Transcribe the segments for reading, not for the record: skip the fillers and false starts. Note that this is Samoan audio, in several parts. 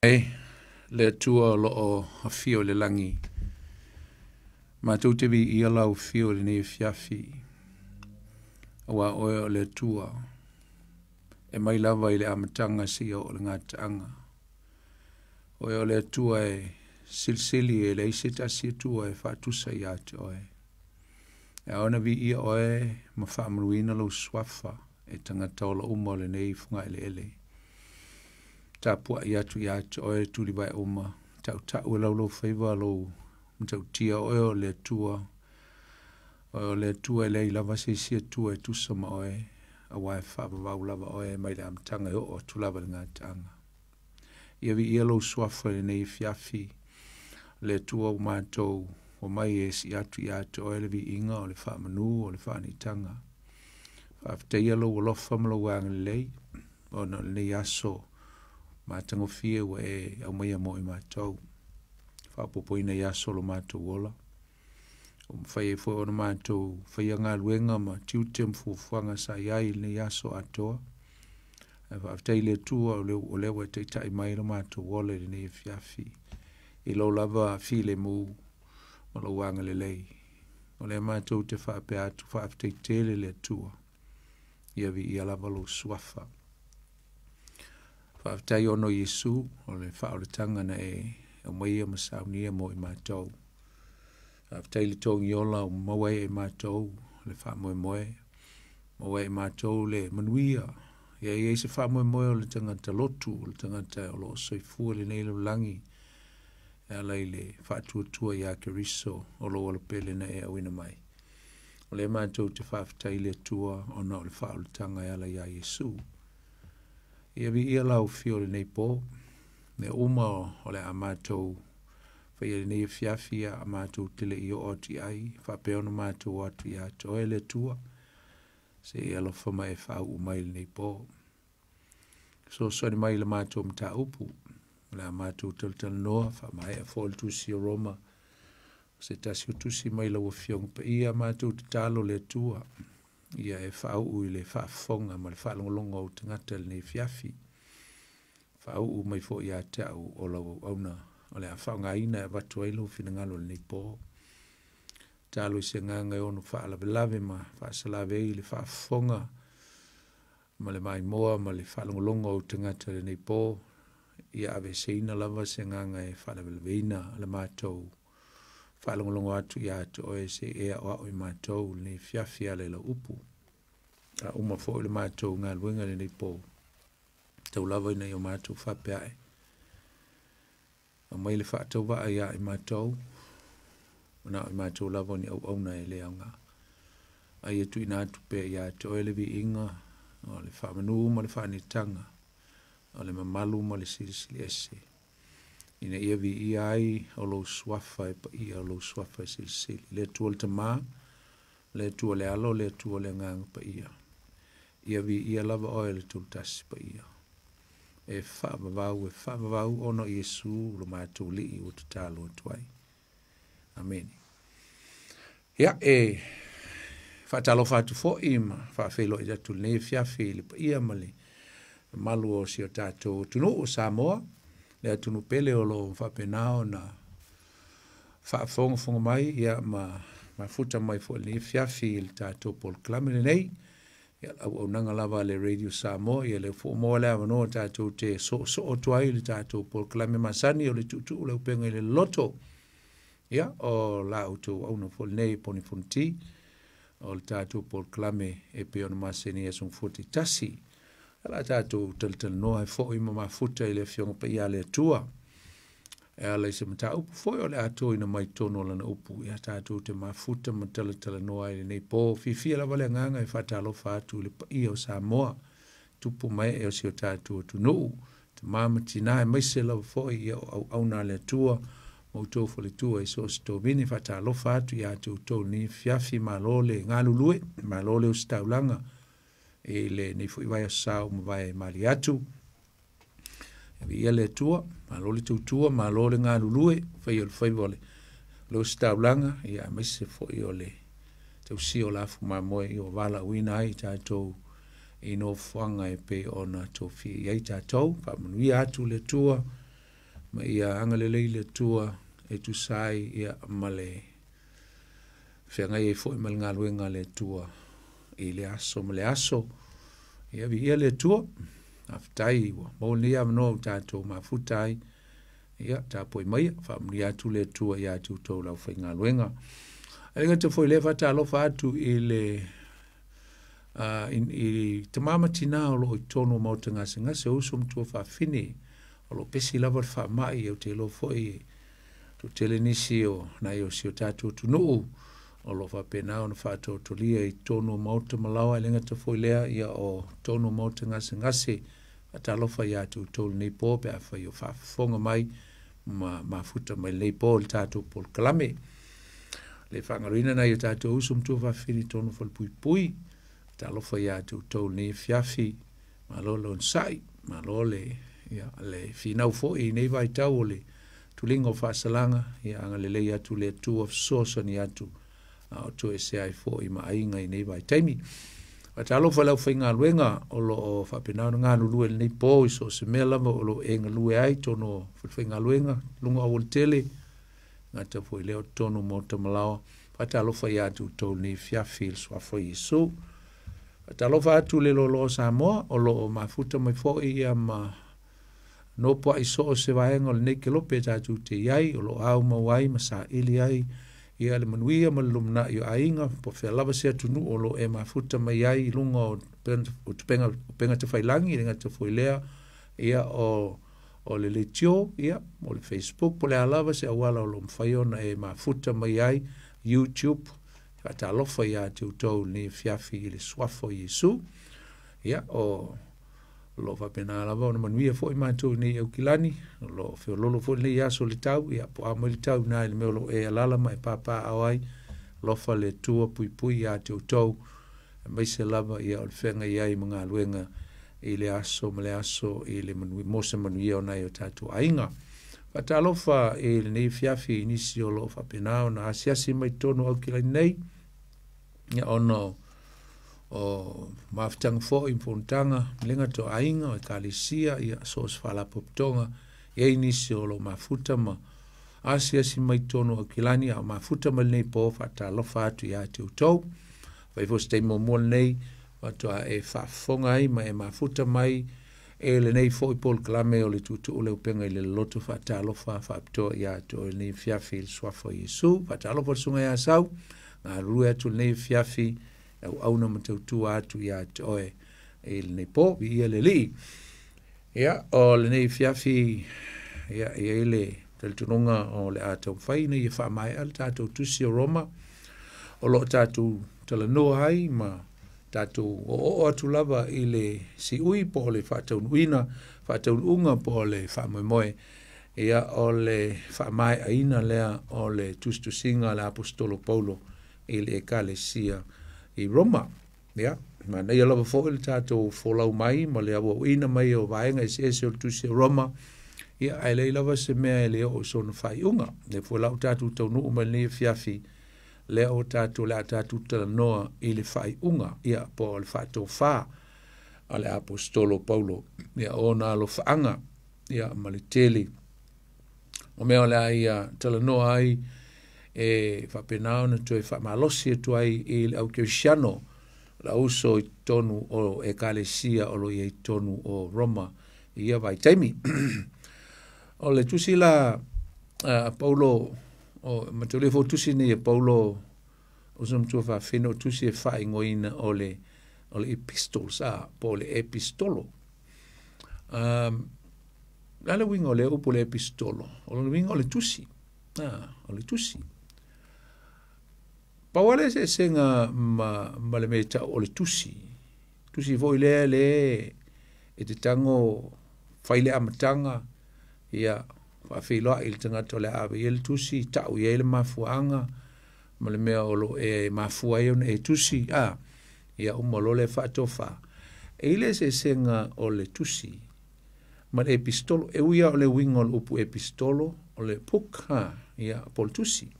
Le Atua o lo o afio i le lagi, matou te viia lau afio i lenei afiafi, auā oe o le Atua e mai lava i le amataga seia oo i le gataaga. Oe o le Atua e silisili e leai se tasi Atua e faatusa ia te oe. E ao ona viia oe ma faamanuina lou suafa e tagata ola uma o lenei fogaeleele. Tapuai atu ia te oe tulivae uma, tautau e laulaufaiva lou matautia oe o le Atua, oe o le Atua e leai lava se isi Atua e tusa ma oe, auā e faavavau lava oe mai le amataga e oo atu lava i le gataaga. Ia viia lou suafa i lenei afiafi, le Atua ua matou omai e sii atu ia te oe le viiga o le faamanu o le faaniitaga. Faafetaia lou alofa ma lou agalelei, ona o lenei aso matagofie ua e aumaia mo i matou, faaopoopoina i aso o lo matou ola, ua mafai ai foi ona matou faia galuega ma tiute ma fuafuaga sa i ai i lenei aso atoa. Ae faafetai i le Atua o lea ua e taitai mai lo matou ola i lenei afiafi, i lou lava filemu ma lou agalelei. O lea matou te faapea atu, faafetai tele le Atua, ia viia lava lou suafa. Faafetai ona o Iesu o le faaolataga na e aumaia ma saunia mo i matou. Faafetai i le togiola ua maua ai e matou le faamoemoe, maua ai e matou le manuia. Ia i ai se faamoemoe o le tagata lotu, o le tagata o lo o soifua i lenei lalolagi, e ala i le faatuatua ia Keriso o lou alopele na e auina mai. O lea matou te faafetai i le Atua ona o le faaolataga e ala iā Iesu. Ia viia lau afio i lenei po, mea uma o le a matou faia i lenei afiafi, a matou te le i oo atu i ai, faapea ona matou o atu ia te oe le Atua, se i alofa ma e faauu mai i lenei po. Fesoasoani mai i le matou mataupu, o le a matou talatalanoa, faamaea foi le tusi o Roma, o se tasi o tusi mai lau Afioga Paia, matou tatalo le Atua, ia e faauu i le faafofoga ma le faalogologo a ou tagata i lenei afiafi. Faauu mai foi ia te au o lau auauna, o le a faaaogaina e avatu ai lou finagalo i lenei po. Tatalo i se agaga e ono faalavelave ma faasalavei le faafofoga ma le maimoa ma le faalogologo a ou tagata i lenei po, ia aveeseina lava se agaga e faalavelaveina le matou faalogologo atu ia te oe, se i e aoao i matou i lenei afiafi e ala i lau upu. A uma foi le matou galuega i lenei po, tau lava ina ia matou faapea ae, aumai le faatauvaa ia i matou, na o i matou lava o ni auauna e le aoga. A ia tuuina atu pea ia te oe le viiga, o le faamanu ma le faaniitaga, o le mamalu ma le silisili ese, ina ia viia ai o lou suafa e paia, o lou suafa e silisili. Le Atua le Tama, le Atua le Alo, le Atua le Agaga Paia. Ia viia lava oe le Tulutasi Paia. E faavavau, e faavavau ona o Iesu lo matou Alii ua tatalo atu ai. Amene. Ia, e faatalofa atu foi ma faafeiloai atu i lenei afiafi i le paia ma le mamalu o si o tatou atunuu o Samoa, le atunuu pele o lo o faapena ona faafogafoga mai, ia ma mafuta mai foi i lenei afiafi i le tatou polokalame lenei. Ia, le auaunaga lava a le Radio Samoa, ia lea foi ua maua le avanoa tatou te soosoo atu ai i le tatou polokalame masani o le tuutuu le upega i le loloto. Ia, o la outou auauna foi lenei Poni Fonoti, o le tatou polokalame e pei ona masani ai aso Gafua taitasi. O le a tatou talatalanoa ai foi ma mafuta i le Afioga Paia a le Atua, e ala i se mataupu foi o le a toina mai totonu o lana upu, ia tatou te mafuta ma talatalanoa ai i lenei po. Fiafia lava le agaga e faatalofa atu i le paia o Samoa, tupu ma ee o si o tatou atunuu, tama ma tina, aemaise lava foi ia o auauna a le Atua, ma outou faletua i so o se tovine. Faatalofa atu ia te outou i lenei afiafi, malo le galulue, malo le ositaulaga i lenei foi vaiaso sa ua mavae malie atu. Viia le Atua, malo le tautua, malo le galulue, faia o le faiva o le ositaulaga, ia aemaise foi o le tausia o le afu mamoe ua valaauina ai tatou i nofoaga e pei ona tofia i ai tatou. Faamanuia atu le Atua. Ma ia agalelei le Atua e tusa ai ia ma le feagai ai foi ma le galuega a le Atua i le aso ma le aso. Ia viia le Atua, faafetai ua maua lenei avanoa ua tatou mafuta ai. Ia tapuai maia, faamanuia atu le Atua ia te outou le aufaigaluega. E le gata foi i lea, faatalofa atu i le i tama ma tina o lo o i totonu o maota gasegase, o uso ma tuafafine o lo o pesi lava le faamai. Ou te iloa foi e toatele nisi o nai o si o tatou atunuu o lo o faapena ona faataotolia i totonu o maota ma laoa, e le gata foi i lea, ia o totonu o maota gasegase. Faatalofa ia te outou i lenei po pe afai o faafofoga mai ma mafuta mai i lenei po i le tatou polokalame. Le faagaloina nai o tatou uso ma tuafafine i totonu o falepuipui. Talofa ia te outou i lenei afiafi, malo le onosai, malo le, ia, le finau foi i nei vaitau o le tuliga o faasalaga, ia agalelei atu le Atua, fesoasoani atu a o toesea ai foi ma aiga i nei vaitaimi. Faatalofa i le aufaigaluega o lo o faapena ona galulue i lenei po i so o se mea lava o lo o e galue ai i totonu o falefaigaluega, luga o aualatele, gata foi i lea o totonu o maota ma laoa. Faatalofa ia te outou i lenei afiafi i le suafa o Iesu. Faatalofa atu i le loaloa o Samoa o lo o mafuta mai foi ia ma nofoa'i so o se vaega o lenei kelope tatou te i ai, o lo o aumau ai ma saili ai ia le manuia ma le lumanai o aiga, po o fea lava se atunuu o lo o e mafuta mai ai i luga o upega tafailagi, e le gata foi i lea, ia o le leitio, ia, o le Facebook, po o le a lava se auala o lo o mafai ona e mafuta mai ai, YouTube. Faatalofa ia te outou i lenei afiafi i le suafa o Iesu. Ia, o lo o faapena lava ona manuia foi matou i nei Aukilani, o lo o feoloolo foi lenei aso i le tau, ia po o a mai le tau i ina i le mea o lo o e alaala ma e papaaao ai, alofa le Atua puipui ia te outou, aemaise lava ia o le feagai ai ma galuega i le aso ma le aso i le manuia, mo se manuia o nai o tatou aiga. Faatalofa i lenei afiafi i nisi o lo o faapena ona asiasi mai totonu o Aukilani nei, ia ona o mafutaga foi ma fonotaga, le gata o aiga, o ekalesia, ia so o se faalapotopotoga, e i ai nisi o lo o mafuta ma asiasi mai totonu o Aukilani, a o mafuta mai lenei po, faatalofa atu ia te outou. Fai foi se taimi muamua lenei, faatoa e faafofoga ai ma e mafuta mai e lenei foi polokalame o le Tuutuu le Upega i le Loloto, faatalofa faapitoa ia te oe lenei afiafi i le suafa o Iesu. Faatalofa le Susuga ia Sau, galulue atu lenei afiafi, auauna ma tautua atu ia te oe i lenei po, viia le Alii. Ia, o lenei afiafi, ia, e i ai le talitonuga o le a taumafai ina ia faamaea le tatou tusi o Roma, o lo o tatou talanoa ai ma tatou oooo atu lava i le siui po o le faataunuuina, faataunuuga po o le faamoemoe, ia, o le faamaeaina lea o le tusitusiga a le Aposetolo Paulo i le Ekalesia i Roma. Ia, manaia lava foi le tatou folau mai ma le auauina mai o vaega eseese o le tusi o Roma, ia, ae leai lava se mea e le oo i sona faaiuga. Lea foi la ua tatou taunuu mai lenei afiafi, lea ua tatou, o le a tatou talanoa i le faaiuga, ia, po o le faatofa a le Aposetolo Paulo, ia, ona alofaaga, ia, ma le tele o mea o le a ia talanoa ai, e faapena ona toe faamalosi atu ai i le au kerisiano, le auso i totonu o ekalesia o lo o i ai i totonu o Roma i ia vaitaimi. O le tusi la a Paulo, o mataulia foi tusi nei e Paulo, o se matua faafine o tusi e faaigoaina o le epistles, a, po o le epistolo. Le a le uiga o lea upu o le epistolo? O lona uiga o le tusi. A, o le tusi. Pau lava le eseesega ma, ma le mea e tau o le tusi. Tusi foi lea le e te tago fai le amataga, ia faafeiloai i le tagata o le a ave i ai le tusi, tau i ai le mafuaaga ma le mea o lo o e mafua ai ona e tusi, a, ia uma loa lea faatofa. E i ai le eseesega o le tusi ma le epistolo. E ui lava o le uiga o le upu epistolo, o le book, ha, ia, po o le tusi.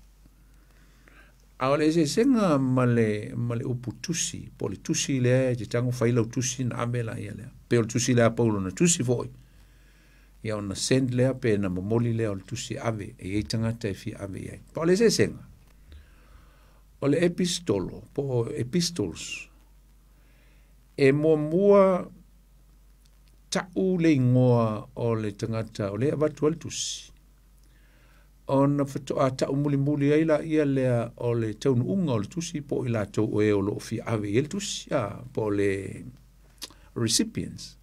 A o le eseesega ma le, ma le upu tusi, po o le tusi lea e te tago fai lau tusi na ave la ia lea. Pei o le tusi lea a Paulo na tusi foi. Ia ona send lea pe na momoli lea o le tusi e ave e i ai tagata e fia ave i ai. Pa o le eseesega, o le epistolo po o epistles, e muamua ta'u le igoa o le tagata o lea e avatu ai le tusi, ona faatoa ta'u mulimuli ai laia lea o le taunuuga o le tusi po o i latou o e o lo o fia ave i ai le tusi, po o le recipients.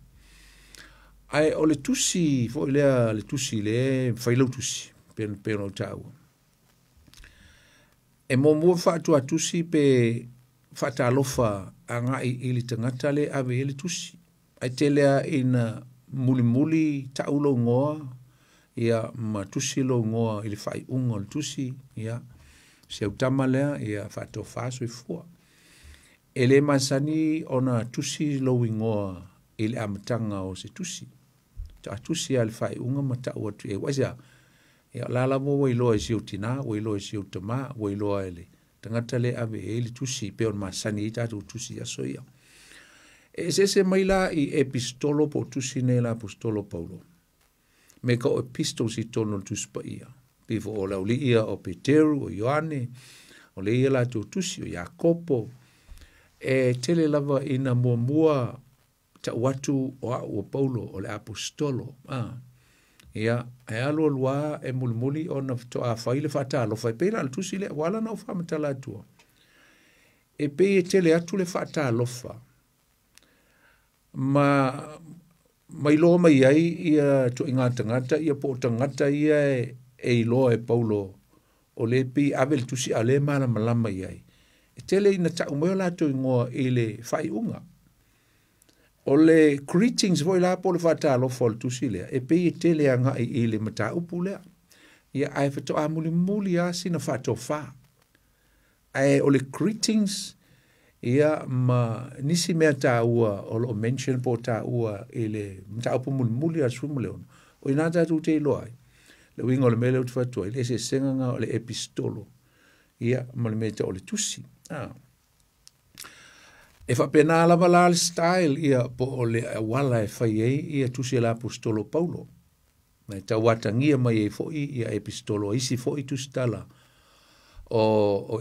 Ae o le tusi foi lea, le tusi lea e fai lau tusi, pei ona ou taua. E muamua faatuatusi pe faatalofa agai i le tagata lea e ave i ai le tusi. Ae tele lava ina mulimuli tau lou igoa, ia ma tusi lou igoa i le faaiuga o le tusi, ia, si au tama lea, ia faatofa soifua. E le masani ona tusi lou igoa i le amataga o se tusi. Faatoa tusi lava i le faaiuga ma tau atu i ai. Aua aisea? Ia o la lava ua iloa e si ou tinā, ua iloa e si ou tamā, ua iloa e le tagata lea e ave i ai le tusi pei ona masani ai tatou tusi i aso ia. E eseese mai la i epistolo po o tusi nei a le Aposetolo o Paulo me ka o epistles i totonu o le Tusi Paia, pei foi o le aualii ia o Peteru, o Ioane, o lea e i ai a latou tusi, o Iakopo. E tele lava ina muamua tau atu o au o Paulo o le Aposetolo, a. Ia, ae alu alu lava e mulimuli ona faatoa fai le faatalofa e pei la o le tusi lea, ua ala ona ou faamatala atua, e pei e tele atu le faatalofa ma ma iloa mai ai ia ituaiga tagata ia po o tagata ia e iloa e Paulo o lea e pei e ave le tusi a o lea e malamalama i ai. E tele ina tau mai o latou igoa i le faaiuga. O le greetings foi la po o le faatalofa o le tusi lea, e pei e tele agai i le mataupu lea. Ia, ae faatoa mulimuli lava sina faatofa. Ae o le greetings ia ma nisi mea taua o lo o mention po o taua i le mataupu mulimuli a le 16, o i ina tatou te iloa ai le uiga o le mea lea ou te fai atu ai, le eseesega lena o le epistolo ia ma le mea e tau o le tusi. E faapena lava la le style ia po o le auala e fai ai ia tusi a le Aposetolo o Paulo. Ma e tauatagia mai ai foi ia epistolo a isi foi tusitala o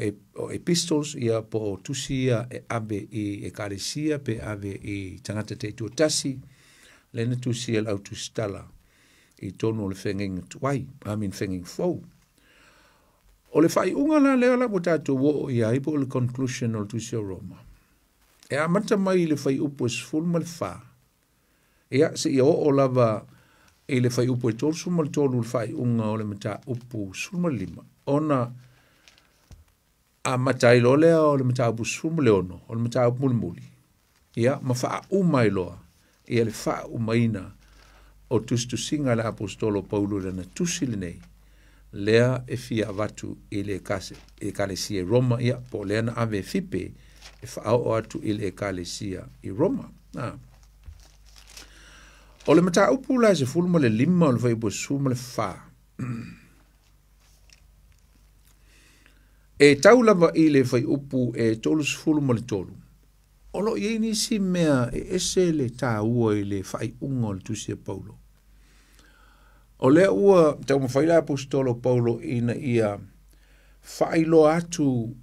epistles ia po o tusi ia e ave i ekalesia pe ave i tagata taitoatasi, lea na tusia e le au tusitala i totonu o le feagaiga tuai, I mean feagaiga fou. O le faaiuga la lea la ua tatou oo i ai po o le conclusion o le tusi a Roma, e amata mai i le fuaiupu e 14, ia seia oo lava i le fuaiupu e 33 i le faaiuga o le mataupu 15, ona amata ai loa lea o le mataupu 16, o le mataupu mulimuli, ia ma faauma ai loa ia le faaumaina o tusitusiga a le Aposetolo o Paulo i lana tusi lenei, lea e fia avatu i le ekalesia i Roma, ia, po o lea na ave e Fipe e faaoo atu i le ekalesia i Roma. O le mataupu la e 15 o le fuaiupu e 14, e tau lava i le fuaiupu e 33, o lo o i ai nisi mea e ese le taua i le faaiuga o le tusi a Paulo. O lea ua taumafai le Aposetolo o Paulo ina ia faailoa atu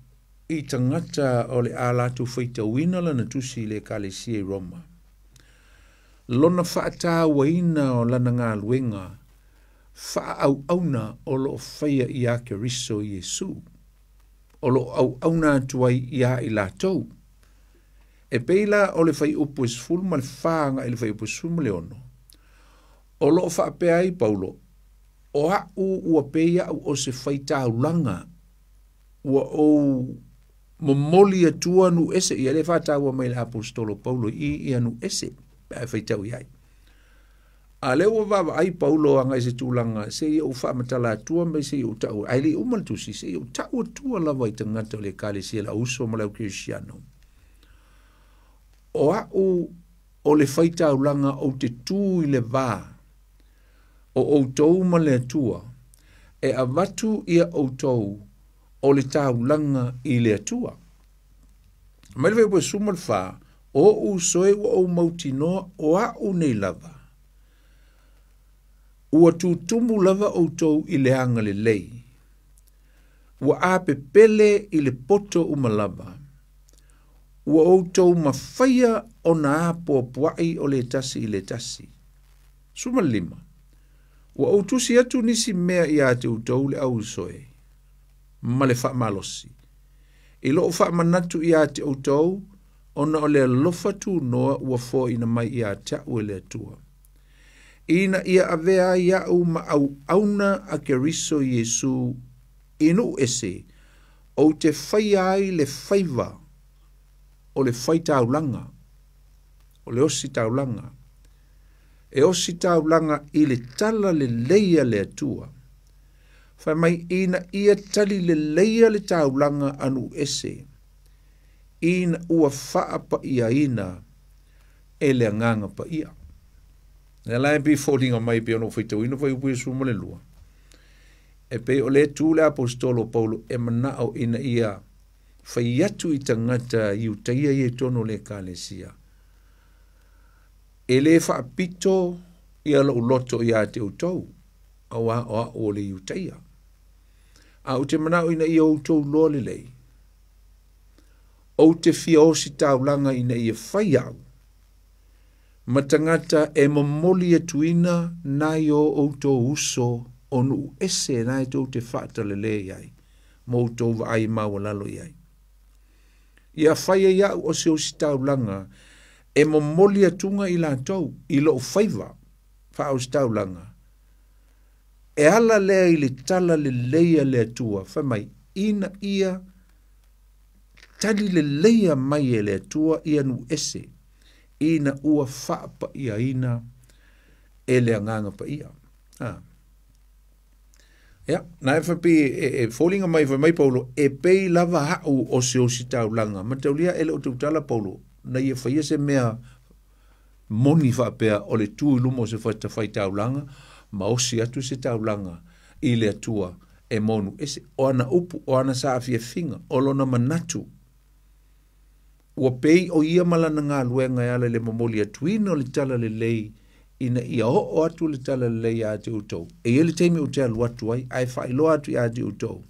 i tagata o le a latou faitauina lana tusi i le ekalesia i Roma, lona faatauaina o lana galuega faaauauna o lo o faia ia Keriso Iesu, o lo o auauna atu ai iā i latou. E pei la o le fuaiupu e 14 agai i le fuaiupu e 16, o lo o faapea ai Paulo, o au ua pei au o se faitaulaga, ua ou momoli atua nuu ese, ia lea e faataua mai e le Aposetolo o Paulo i i ia nuu ese, pe a e faitau i ai. A lea ua vaavaai Paulo agai i se tulaga se i ou faamatala atua ma se i ou tau, ae le i uma le tusi, se i ou tau atua lava i tagata o le ekalesia, le auuso ma le aukerisiano. O au o le faitaulaga ou te tu i le va o outou ma le Atua, e avatu ia outou o le taulaga i le Atua. Mai le fuaiupu e 14, o ou uso e ua ou mautinoa o au nei lava. Ua tutumu lava outou i le agalelei. Ua apepele i le poto uma lava. Ua outou mafaia ona apoapoai o le tasi i le tasi. 15. Ua ou tusi atu nisi mea ia te outou le au uso e, ma le faamalosi. I lou faamanatu ia te outou, ona o le alofa tunoa ua foaina mai ia te au e le Atua. Ina ia avea ai au ma auauna a Keriso Iesu i nuu ese, ou te faia ai le faiva o le faitaulaga, o le ositaulaga. E ositaulaga i le tala lelei a le Atua. Fai mai ina ia tali leleia le taulaga a nuu ese, ina ua faapaiaina e le Agaga Paia. Lea la e pei foliga mai pei ona ou faitauina fuaiupu ia 12. E pei o le tu le aposetolo o Paulo e manao ina ia fai atu i tagata Iutaia ia i totonu o le ekalesia. E le faapito ia lou loto ia te outou, auā o au o le Iutaia. A ou te manao ina ia outou loa lelei, ou te fia ositaulaga ina ia fai au, ma tagata e momoli atuina nai o outou uso o nuu ese na e tou te faatalale i ai, ma outou vaai maualalo i ai. Ia fai ai au o se ositaulaga e momoli atuga i latou i lou faiva faaositaulaga, e ala lea i le tala lelei a le Atua, fai mai, ina ia tali leleia mai e le Atua ia nuu ese, ina ua faapaiaina e le Agaga Paia. Ia, na e faapei e foliga mai fai mai Paulo, e pei lava au o se ositaulaga. Mataulia e le o tautala Paulo, na ia faia se mea moni faapea o le tu i luma o se fatafaitaulaga ma osi atu se taulaga i le Atua e monu ese. O ana upu, o ana saafiafiga, o lona manatu. Ua pei o ia ma lana galuega e ala i le momoli atuina o le tala lelei ina ia oo atu le tala lelei ia te outou. E i ai le taimi ou te alu atu ai, ae faailoa atu ia te outou.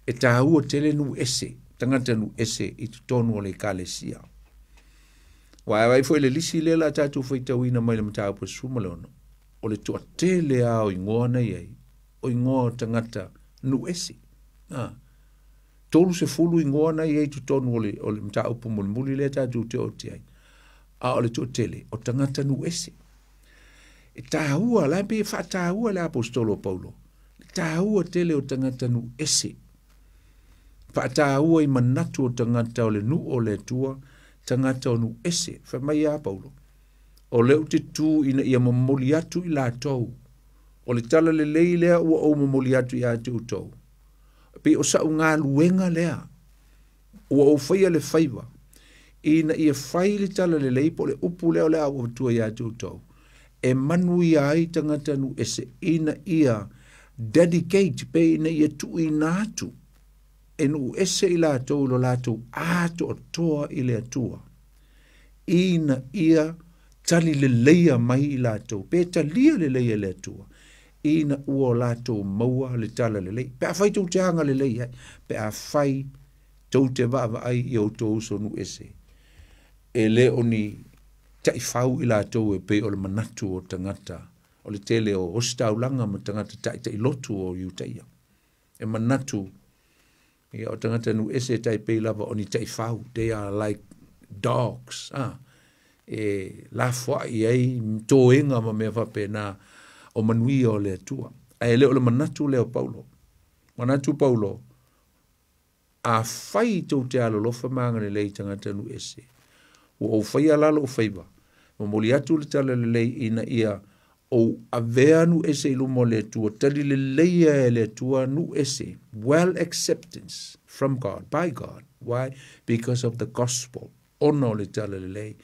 E tāua tele nuu ese, tagata nuu ese i totonu o le ekalesia. Aua a vaai foi i le lisi lea o le a tatou faitauina mai le mataupu 16, o le toatele lava o igoa na i ai, o igoa o tagata nuu ese. 30 igoa na i ai i totonu o le mataupu mulimuli lea tatou te oo atu ai. A o le toatele, o tagata nuu ese. E tāua, la e pei e faataua le aposetolo o Paulo, le tāua tele o tagata nuu ese. Faataua i manatu o tagata o le nuu o le Atua, tagata o nuu ese. Fai mai ia Paulo, o lea ou te tu ina ia momoli atu i latou. O le tala lelei lea ua ou momoli atu ia te outou. Pei o sa'u galuega lea ua ou faia le faiva ina ia fai le tala lelei po o le upu lea o le a ou avatua ia te outou e manuia ai tagata nuu ese ina ia dedicate pe ina ia tuuina atu e nuu ese i latou i lo latou atoatoa i le Atua ina ia tali leleia mai i latou pe talia lelei e le Atua ina ua latou maua le tala lelei. Pe afai tou te agalelei ai, pe afai tou te vaavaai i outou uso nuu ese, e le o ni taifau i latou e pei o le manatu o tagata, o le tele o ositaulaga ma tagata taitailotu o Iutaia. E manatu ia o tagata nuu ese e tai pei lava o ni taifau, they are like dogs, e lafoai ai toega ma mea faapena o manuia o le Atua. Ae le o le manatu lea o Paulo. Manatu Paulo, afai tou te alolofa ma agalelei i tagata nuu ese, ua ou faia la lou faiva, momoli atu le tala lelei ina ia ou avea nuu ese i luma o le Atua, tali leleia e le Atua nuu ese, well acceptance from God, by God. Why? Because of the gospel. Ona o le tala lelei.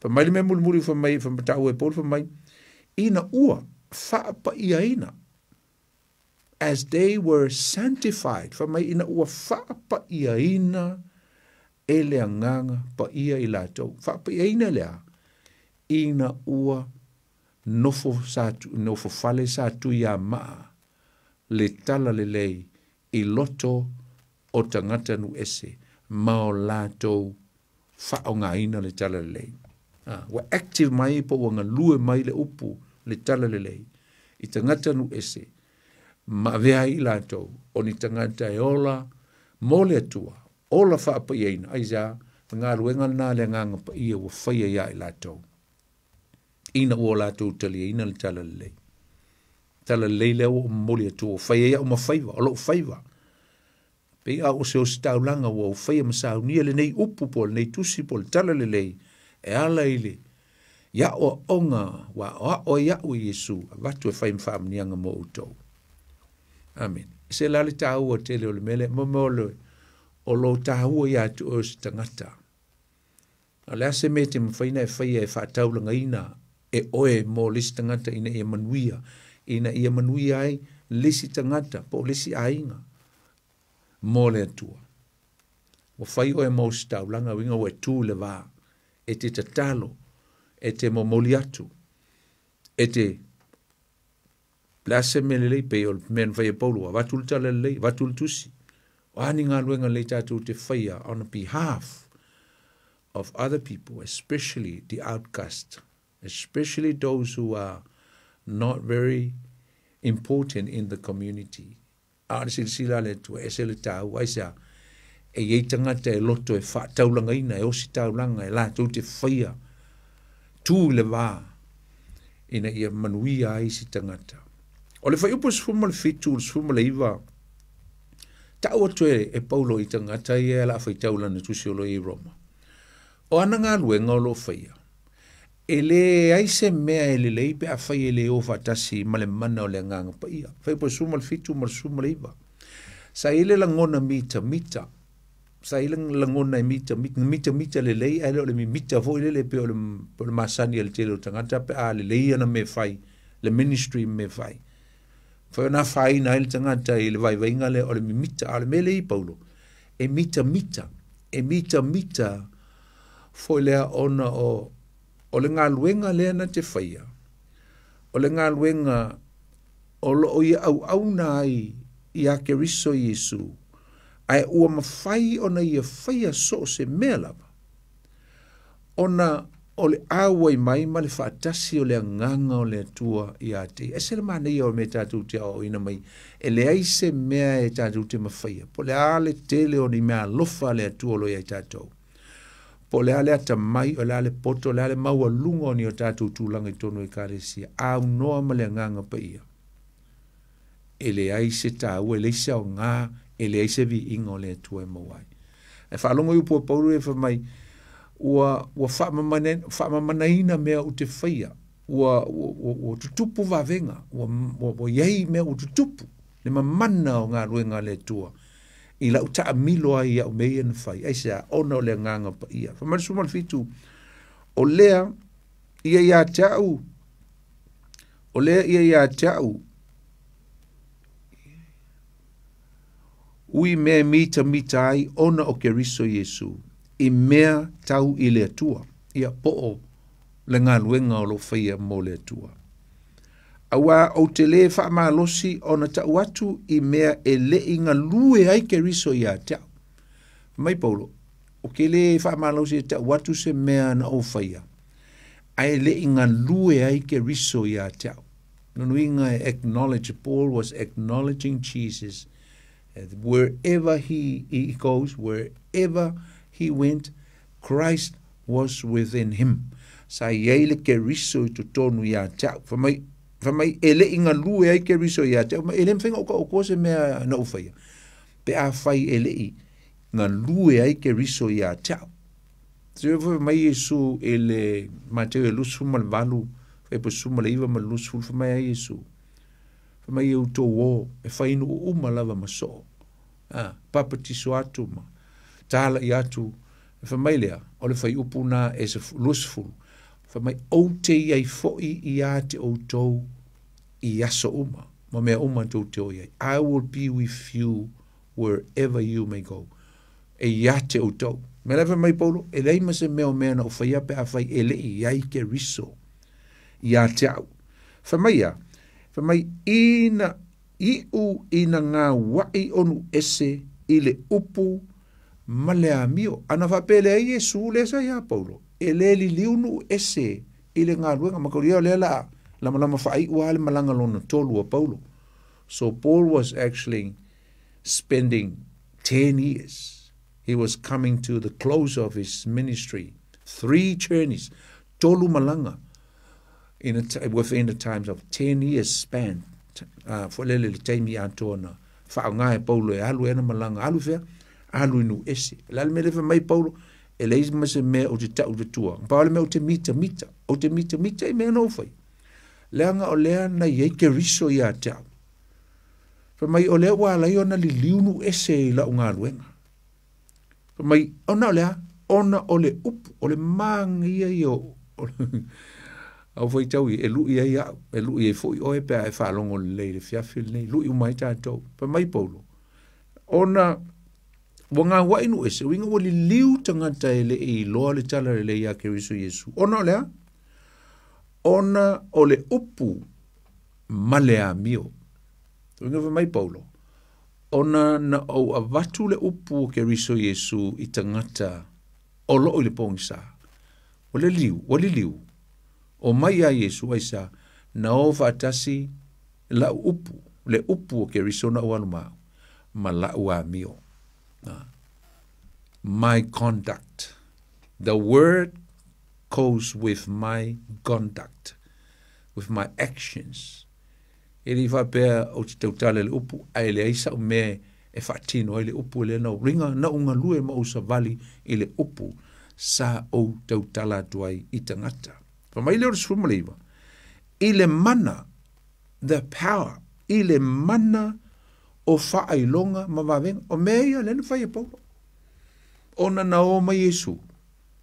Fai mai le mea mulimuli fai mai, fai taua e Paulo fai mai, ina ua faapaiaina, as they were sanctified, fai mai ina ua faapaiaina e le Agaga Paia i latou. Faapaiaina le a? Ina ua Nofo sa nofo fale sa Tuiamaa le talalelei i loto o tagata nuu ese ma o latou faaaogaina le talalelei. Ua active mai po ua galue mai le upu le talalelei i tagata nuu ese ma avea ai i latou o ni tagata e ola mo le Atua, ola faapaiaina. Aisea? O le galuega lena a le Agaga Paia ua faia ia i latou ina ua latou taliaina le talalelei. Talalelei lea ua ou momoli atu ua fai ai au ma faiva, o lou faiva. Pei a o se ositaulaga ua ou faia ma saunia lenei upu po o lenei tusi po o le talalelei e ala i le i aoaoga ua aoao ai au e Iesu avatu e fai ma faamanuiaga mo outou. Amene. E se la le taua tele o le mea lea, mo mea o le o lo taua ia te oe o se tagata. O le a se mea e te mafai ona e faia e faataulagaina e oe mo le isi tagata ina ia manuia, ina ia manuia ai le isi tagata po o le isi aiga mo le Atua. Ua fai oe ma ositaulaga, uiga ua e tu i le va, e te tatalo, e te momoli atu, e te le a se mea lelei pei o le mea na fai e Paulo, ua avatu le talalelei, avatu le tusi. O a ni galuega lelei tatou te faia on behalf of other people, especially the outcast, especially those who are not very important in the community. A o le silasila a le Atua, e ese le taua, aisea? E i ai tagata e loto e faataulagaina, e ositaulaga, e latou te faia tu i le va ina ia manuia ai isi tagata. O le fuaiupu 17 i le 19, tau atu e, e Paulo i tagata ia e la faitau lana tusi o lo o i Roma. O ana galuega o lo o faia, e leai se mea e lelei pe afai e le o faatasi ma le mana o le Agaga Paia. Fuaiupu 17 ma le 19. Sa i ai le lagona mitamita, sa i ai le lagona e mitamita, mitamita lelei ae le o le mimita foi lele pei o le, o le masani a le tele o tagata pe a lelei ana mea fai, le ministry mea fai. Foi ona afaina ai le tagata i le vaivaiga lea o le mimita, a o le mea lea i Paulo, e mitamita, e mitamita foi lea ona o, o le galuega lea na te faia, o le galuega o lo o ia auauna ai iā Keriso Iesu, ae ua mafai ona ia faia so o se mea lava, ona o le auai mai ma le faatasi o le Agaga o le Atua ia te ia. E ese le manaia o mea tatou te aoaoina mai, e leai se mea e tatou te mafaia, po o le a le tele o ni meaalofa a le Atua o lo o ia i tatou, po o le a le atamai, o le a le poto, o le a le maualuga o ni o tatou tulaga i totonu o Ekalesia, aunoa ma le Agaga Paia. E leai se taua, e leai se aoga, e leai se viiga o le Atua e maua ai. Ae faalogo i upu a Paulo ia fai mai, ua, ua faamamanaina mea ou te faia, ua, ua, ua, ua tutupu vavega, ua, ua, ua i ai mea ua tutupu, le mamana o galuega a le Atua i lau taamilo ai i au mea ia na fai. Aisea? Ona o le Agaga Paia. Fai mai le 17, o lea ia ia te au, o lea ia ia te au, ui mea e mitamita ai ona o Keriso Iesu, i mea tau i le Atua, ia po o le galuega o lo o faia mo le Atua. Auā ou te lē faamalosi ona tau atu i mea e le i galue ai Keriso ia te au. Fai mai Paulo, Ou te lē faamalosi e tau atu se mea na ou faia, ae le i galue ai Keriso ia te au. Lona uiga e acknowledge, Paul was acknowledging Jesus wherever he, he goes, wherever he went, Christ was within him. Sa i ai le Keriso i totonu ia te au. Fai mai, fai mai e le i galue ai Keriso ia te au, e le mafai ona ou taotoa se mea na ou faia. Pe afai e le i galue ai Keriso ia te au. Se fai mai Iesu i le Mateo e 28, fai po 19 ma le 20, fai mai ai Iesu, fai mai e outou o, e fai nuu uma lava ma soo. A, papatiso atu ma talai atu, fai mai lea, o le fuaiupu na e 20, fai mai, ou te i ai foi ia te outou i aso uma, ma mea uma tou te o i ai. I will be with you wherever you may go. E ia te outou. Mea la fai mai Paulo, e leai ma se mea o mea na ou faia pe afai e le i ai Keriso ia te au. Fai mai a, fai mai ina iu ina gauaʻi o nuu ese i le upu ma le amio. Ana faapea e leai Iesu lea sa iā Paulo, e le liliu nuu ese i le galuega. Mataulia o lea la a lamalama faaiu lava le malaga lona tolu a Paulo. So Paul was actually spending 10 years. He was coming to the close of his ministry. Three journeys, tolu malaga in a, within the times of 10 years span. Foi lele le taimi atoa na faaaoga e Paulo e alu ai ana malaga. Alu fea? Alu i nuu ese. O le a le mea lea fai mai Paulo? E leai ma se mea ou te tau i le tua. Pau le mea ou te mitamita. Ou te mitamita i mea na ou faia. Leaga o lea na i ai Keriso ia te au. Fai mai o lea ua ala ai ona liliu nuu ese i lau galuega. Fai mai, ona o le a? Ona o le upu, o le māgia ia o, au faitau e lui ai au, e lui ai foi oe pe a e faalogo lelei i le afiafi lenei, lui uma ai tatou. Fai mai Paulo, ona ua gauaʻi nuu ese, uiga ua liliu tagata e le i iloa le tala lelei ia Keriso Iesu. Ona o le a? Ona o le upu ma le amio. Uiga fai mai Paulo, ona na ou avatu le upu o Keriso Iesu i tagata o loo i le pogisa. Ua liliu, ua liliu. O mai ia Iesu aisa, na o faatasi lau upu, le upu o Keriso na ou alu ma au, ma lau amio. My conduct. The word goes with my conduct, with my actions. E le i faapea ou te tautala i le upu, ae leai sau mea e faatino ai le upu lea na ou ringa, na ou galue ma ou savali i le upu sa ou tautala atu ai i tagata. Fai mai lea o le 19, i le mana, the power, i le mana o faailoga ma vavega. O mea ia lea na fai e Paulo. Ona na o mai Iesu,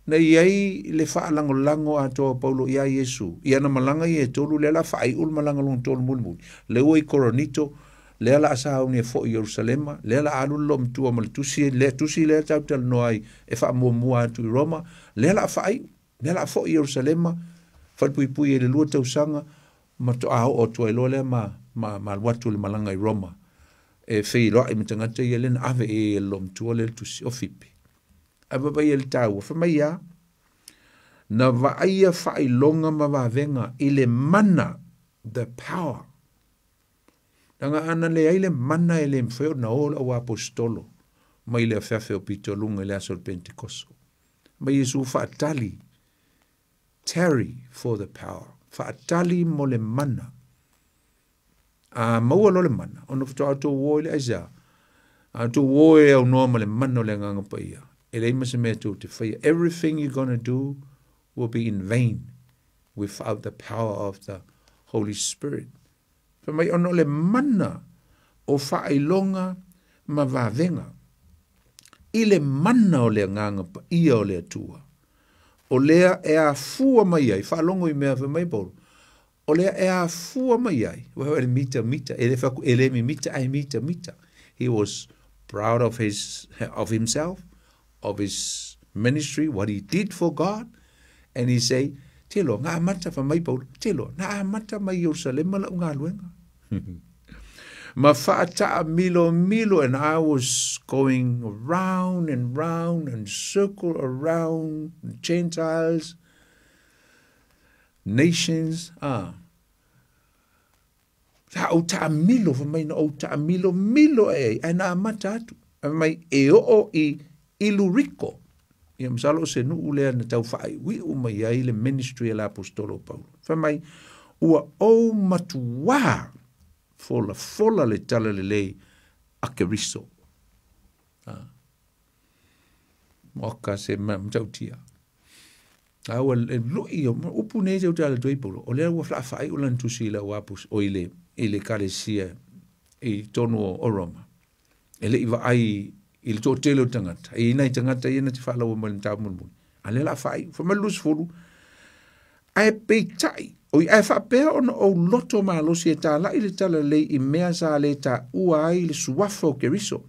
na i ai le faalagolago atoa o Paulo iā Iesu i ana malaga ia e tolu, lea la faaiu le malaga lona tolu mulimuli, lea ua i Korinito, lea la a sauni e foi i Ierusalema, lea la a alu le loomatua ma le tusi, le tusi lea tatou talanoa ai e faamuamua atu i Roma, lea la a faaiu, lea la a foi i Ierusalema, falepuipui ai le 2 tausaga, ma toa oo atu ai loa lea ma, ma, ma alu atu le malaga i Roma, e feiloai ma tagata ia lea na ave i ai e le loomatua lea le tusi o Fipi. Ae vaavaai i le taua, fai mai ia, na vaaia faailoga ma vavega i le mana, the power. Leaga ana leai le mana e le mafai ona o le auaposetolo mai le afeafe o pitoluga i le aso o le Pentekoso. Mai Iesu faatali, tarry for the power, faatali mo le mana. A maua loa le mana, ona faatoa outou o i le aisea. A outou o e aunoa ma le mana o le Agaga Paia, e leai ma se mea tou te faia. Everything you're gonna do will be in vain without the power of the Holy Spirit. Fai mai ona o le mana o faailoga ma vavega i le mana o le Agaga Paia o le Atua, o lea e afua mai ai, faalogo i mea fai mai Paulo, o lea e afua mai ai, ua le mita mita, e le fai atu e le mimita ae mita mita. He was proud of his of himself, of his ministry, what he did for God, and he say, te loa, na amata, fai mai Paulo, te loa, na amata mai Ierusalema lau galuega. Ma faataamilomilo, and I was going round and round and circle around the Gentiles, nations, ah. Sa ou taamilo, fai mai na ou taamilomilo e ai, ae na amata atu. Fai mai e oo i Iluriko. Ia masalo o se nuu lea na tau faaiuiu mai ai le ministry a le aposetolo o Paulo. Fai mai, ua ou matuā folafola le talalelei a Keriso. Ah. Moka se matautia. A ua e lui, upu nei te tala toi Paulo, o lea ua faaiu lana tusi i le auapos, o i le, i le kalesia i tonu o Roma. E le i vaai i le toatele o tagata, e i ai nai tagata ia na te faalaua mai le mataupu mulimuli. A lea la faaiu, fai mai le 20, ae peitai, oi, ae faapea ona ou loto malosi e talai le talalelei i mea sa le taua ai le suafa o Keriso.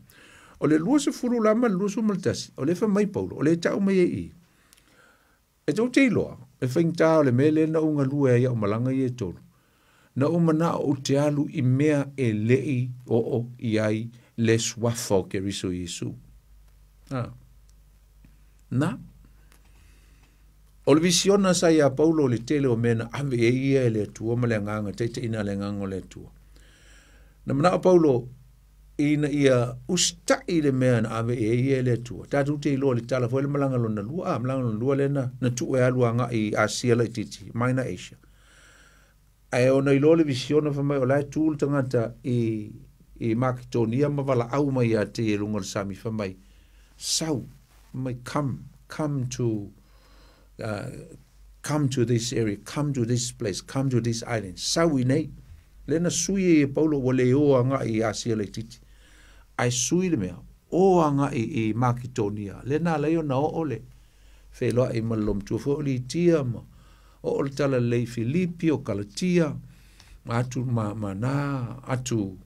O le 20 la ma le 21, o lea fai mai Paulo, o lea e tau mai ai i i, E tou te iloa, e faigata o le mea lea na ou galue ai au malaga ia e tolu. Na ou manao ou te alu i mea e le'i oo i ai le suafa o Keriso Iesu. A. Na. O le visiona sa ia Paulo le tele o mea na ave ai ia e le Atua ma le agaga taitaiina a le agaga o le Atua. Na manao Paulo ina ia usita'i le mea na ave i ai ia e le Atua. Tatou te iloa le tala foi le malaga lona lua, a malaga lona lua lea na, na tuu e alu agai i Asia laitiiti, Minor Asia. Ae ona iloa le visiona fai mai o la e tu le tagata i, i Maketonia ma valaau mai ia te ia i luga o le sami fai mai, sau, mai come, come to come to this area, come to this place, come to this island, sau i nei. Lea na sui ai e Paulo ua le o agai i Asia laitiiti. Ae sui le mea, o agai i Maketonia. Lea na ala ai ona oo le feiloai ma le loomatua foi o Litia ma oo le talalelei i Filipi o Kalatia ma atu ma, ma na atu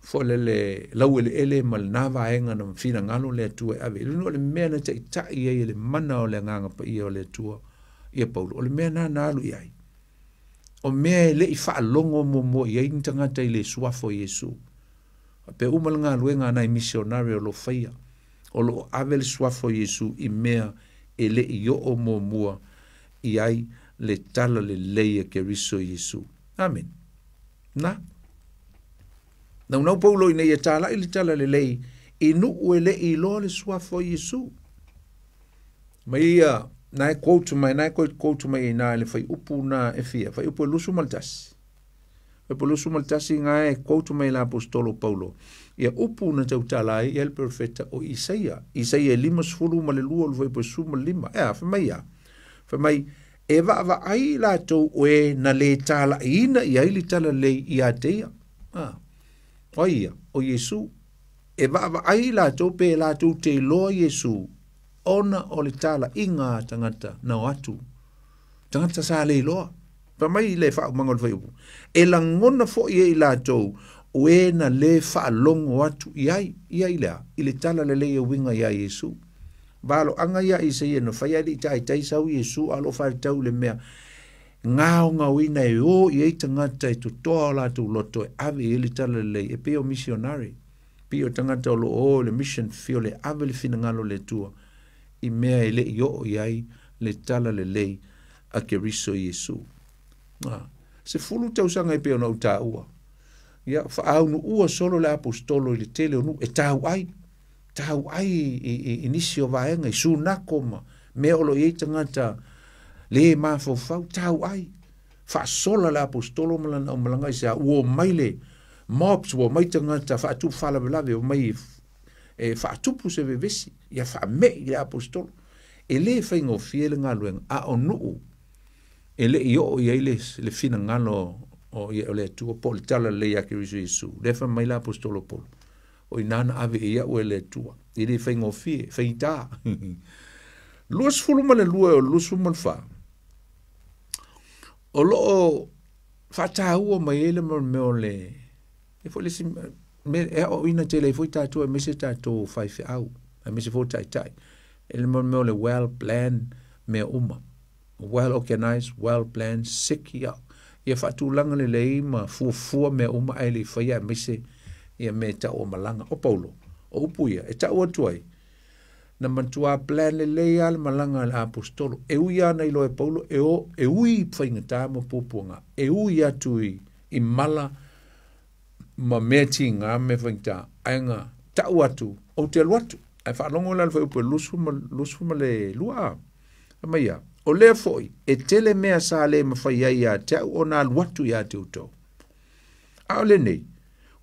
foi lele laueleele ma lena vaega na finagalo le Atua e ave. O le mea na taitai ai e le mana o le Agaga Paia o le Atua ia Paulo, o le mea na na alu i ai. O mea e le i faalogo muamua i ai ni tagata i le suafa o Iesu. Pe uma le galuega a nai misionare o lo o faia, o lo o ave le suafa o Iesu i mea e le i oo muamua i ai le tala lelei a Keriso Iesu. Amen. Na. Naunau Paulo ina ia tāla'i le tala lelei i nuu e le i iloa le suafa o Iesu. Mai ia, na e quote mai, na e quote mai i nā le whaiupu na e fia, whaiupu e 21. Whaiupu 21 ngā e quote mai la apostolo Paulo. Ia upu na tautala ai ia le profeta o Isaia. Isaia e 52 o le whaiupu e 15. Ea, whai mai ia. Whai mai, e vaavaai i latou o e na lē talaʻiina i ai le talalelei iā te ia. A, o ai ia? O Iesū. E vaavaai i latou pe latou te iloa Iesū ona o le talaʻiga a tagata na o atu. Tagata sa le iloa. Fai mai le faaumaga o le fuaiupu, e lagona foʻi e i latou o e na lē faalogo atu i ai, i ai le a? I le talalelei e uiga iā Iesū. Valoaga ia Isaia na fai ae le i taitai sau Iesu a o lo o faitau le mea gaogaoina e o i ai tagata e totoa o latou loto e ave i ai le talalelei e pei o misionare, pei o tagata o lo o i le mission field e ave le finagalo o le Atua i mea e le i oo i ai le talalelei a Keriso Iesu. A, 10 tausaga e pei ona ou taua. Ia, faaunuua solo le aposetolo i le tele o nuu e tau ai. Tau ai i, i, i nisi o vaega, i sunako ma mea o lo o i ai tagata le mafaufau, tau ai. Faasola le aposetolo ma lana aumalaga i se a, ua omai le mobs, ua omai tagata faatupu faalavelave, omai e faatupu se vevesi, ia faame'i le aposetolo. E le faigofie le galuega, a o nuu e le i oo i ai le, le finagalo o, o le Atua po o le talalelei ia Keriso Iesu. Lea fai mai le aposetolo Paulo, o i nā na ave i au e le Atua. E le faigofie, faigata. 22 e o le 24. O loo faataua mai ai le mea o le e foi le isi mea e aoaoina tele ai foi tatou aemaise tatou faifeau aemaise foi taitai e le mea o le well plan mea uma well organized well planned siki ia ia faatulaga lelei ma fuafua mea uma ae le i faia aemaise ia mea e tau o malaga. O Paulo, o upu ia e tau atu ai, na matuā plan lelei lava le malaga a le aposetolo. E ui lava na iloa e Paulo e o, e ui i faigata ma puapuaga, e ui atu i, i mala ma mea tiga ma mea faigata, ae na tau atu, ou te alu atu. Ae faalogo la le fuaiupu e 22 a. Fai mai ia, o lea foi, e tele mea sa le mafai ai ia te au ona alu atu ia te outou. A o lenei,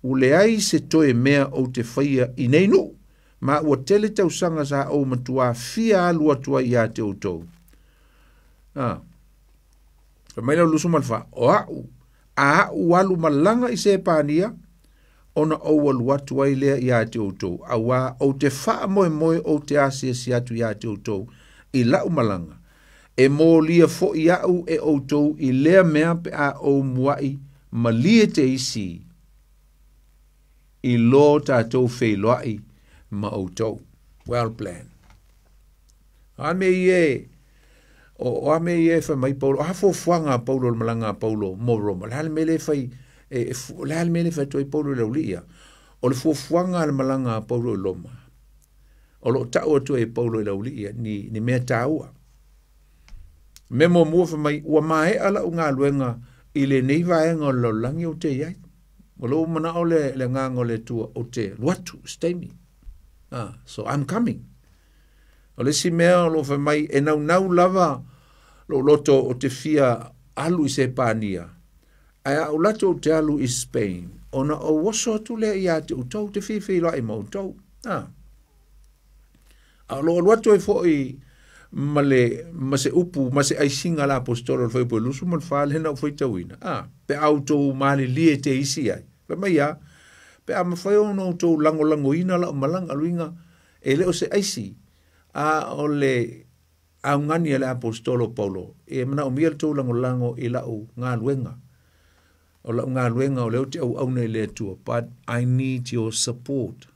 ua leai se toe mea ou te faia i nei nuu, ma ua tele tausaga sa ou matuā fia alu atu ai ia te outou. A. Fai mai le 24, o a'u, a a'u alu malaga i Sepania, ona ou alu atu ai lea ia te outou, auā ou te faamoemoe ou te asiasi atu ia te outou i la'u malaga, e molia foʻi aʻu e outou i lea mea pe a ou muaʻi malie te isi i lo tatou feiloaʻi ma outou. Well planned. A mea ia e, O a mea ia e fai mai Paulo, a fuafuaga a Paulo le malaga a Paulo mo Roma, le a le mea lea e fai, le a le mea lea e fai atu ai Paulo i le aualii ia? O le fuafuaga a le malaga a Paulo i Roma, o lo o tau atu ai e Paulo i le aualii ia, ni mea taua. Mea muamua fai mai, ua maea lau galuega i lenei vaega o le lalolagi ou te i ai. O lou manao le agaga o le Atua ou te alu atu i se taimi. So I'm coming. O le isi mea o lo o fai mai, e naunau lava lou loto ou te fia alu i Sepania, ae a ou lato ou te alu i Spain, ona ou oso atu lea ia te outou, te feiloai ma outou. A o lo o alu atu ai foi ma le ma se upu ma se aisiga a le aposetolo o le fuaiupu e 24 lea na ou faitauina. Pe a outou malilie te isi ai. Fai mai ia, pe a mafai ona outou lagolagoina lau malaga luiga, e le o se aisi, a o le augani a le aposetolo Paulo, e manaomia le tou lagolago i lau galuega. O lau galuega o lea ou te auauna i le Atua, but I need your support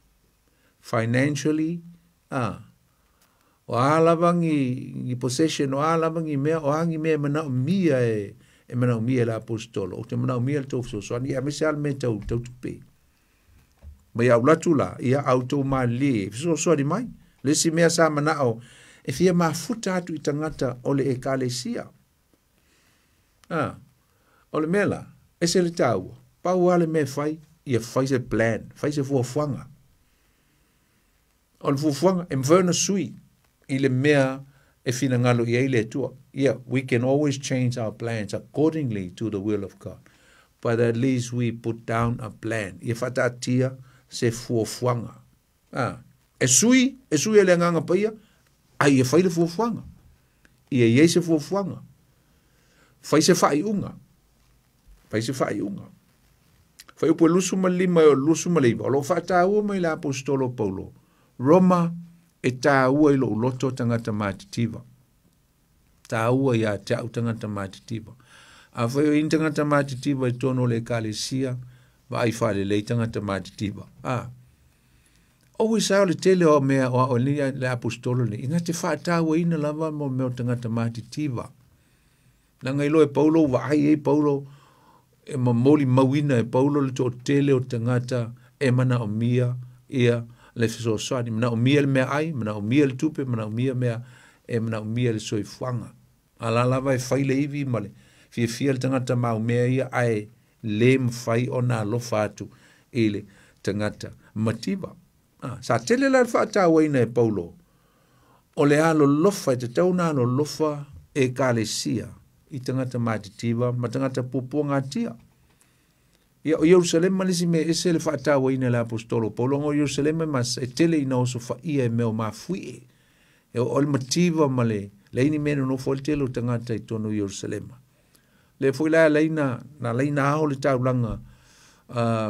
financially. O a lava ni possession, o a lava ni mea, o a ni mea e manaomia e manaomia e le aposetolo, ou te manaomia le tou fesoasoani, ia aemaise lava le mea tau tupe. Ma ia ou atu la, ia a outou malilie, fesoasoani mai. Le isi mea sa manao, e fia mafuta atu i tagata o le ekalesia. O le mea la, ese le taua, pau lava le mea e fai, ia fai se plan, fai se fuafuaga. O le fuafuaga, e mafai ona sui i le mea e finagalo i ai le Atua. Yeah, we can always change our plans accordingly to the will of God. But at least we put down a plan. Ia faataatia se fuafuaga. E sui e le agaga paia, a ia fai le fuafuaga. Ia iai se fuafuaga. Fai se faaiuga. Fai se faaiuga. Fuaiupu e 25 e o le 29, o lo o faataua mai le aposetolo Paulo, Roma e taua i lou loto tagata matitiva. Taua ia te au tagata matitiva. A fai o ini tagata matitiva i totonu o le ekalesia, vaai faalelei tagata matitiva. O sa o le tele o mea o ao nei le aposetolo nei, ina te faatauaina lava mo mea o tagata matitiva. Leaga iloa e Paulo, vaai ai Paulo, e momoli mauina e Paulo le toatele o tagata e manaomia ia le fesoasoani, manaomia le meaai, manaomia le tupe, manaomia mea, e manaomia le soifuaga. A la lava e fai le ivi ma le fiafia le tagata maumea ia, ae le mafai ona alofa atu i le tagata mativa. Sa tele la le faatauaina e Paulo, o le alolofa, e tatau ona alolofa ekalesia i tagata matitiva ma tagata puapuagatia. Ia o Ierusalema le isi mea ese le faatauaina e le aposetolo Paulo, o Ierusalema mas e tele ina osofaia e mea o mafuie. E o le mativa ma le leini mea nonofo ai le tele o tagata i totonu o Ierusalema. Le foi la laina, na laina ao le taulaga,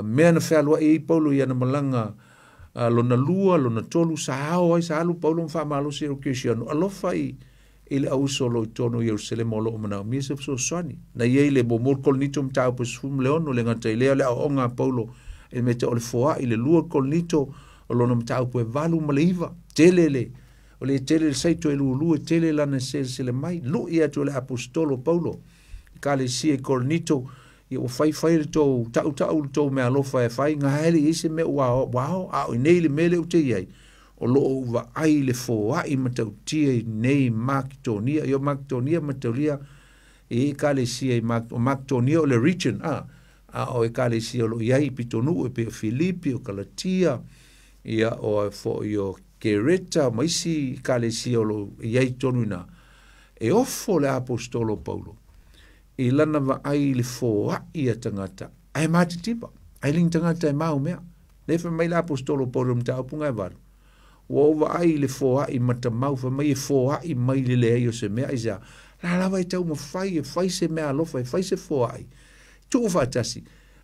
mea na fealuai ai Paulo i ana malaga, lona lua, lona tolu, sa ao ai, sa alu Paulo ma faamalosi e o Kerisiano, alofa i le auso o lo i totonu o Ierusalema o lo o manaomia se fesoasoani. Na iai le muamua le Korinito mataupu e 16, le gata i lea le aoaoga a Paulo e mea tau o le foai, le lua Korinito o lona mataupu e 8 ma le 9. Tele le, o le tele le saito e lulu, e tele lana selesele mai, lui atu e le aposetolo Paulo i kalesia i Korinito, ia ua faifai le tou tautau le tou mea alofa e fai, gaele i se mea ua ao, a o i nei le mea le o te iai, o lo o vaai le foai matautia i nei Maketonia, ia Maketonia mataulia i ekalesia i Maketonia o le region, a o ekalesia o lo iai i Pitonuu, e pe o Filipi, o Galatia, ia o foi o Kereta, ma isi ekalesia o lo iai tonu ina. E ofo le aposetolo Paulo, i lana vaai le foai a tagata, ae matitipa, ae lini tagata e maumea. Le fai mai le aposetolo Paulo mataupu e 8, ua ou vaai le foai matamau, fai mai e foai mai le leai o se mea, aisea, la lava e taumafai e fai se mea alofa, e fai se foai. Tuu faatasi,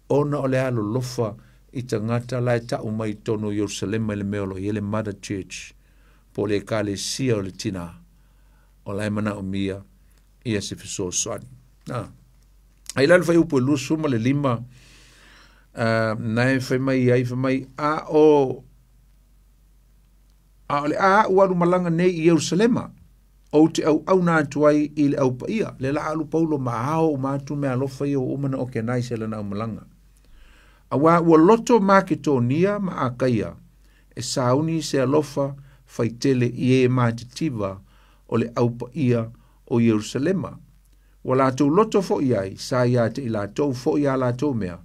ona o le alolofa i tagata la e tau mai i totonu o Ierusalema i le mea o lo o i ai le Mother Church, po o le ekalesia o le tina, o la e manaomia ia se fesoasoani. Ai la le fuaiupu e 25, na e fai mai ai, fai mai, a o le a au alu malaga nei i Ierusalema. Ou te auauna atu ai i le au paia. Le la alu Paulo ma ao uma atu meaalofa ia ua uma ona okenaise lana aumalaga. Auā ua loto Maketonia ma Akaia e sauni se alofa faitele i e matitiva o le au paia o Ierusalema. Ua latou loto foi ai, sa ia te i latou foi a latou mea,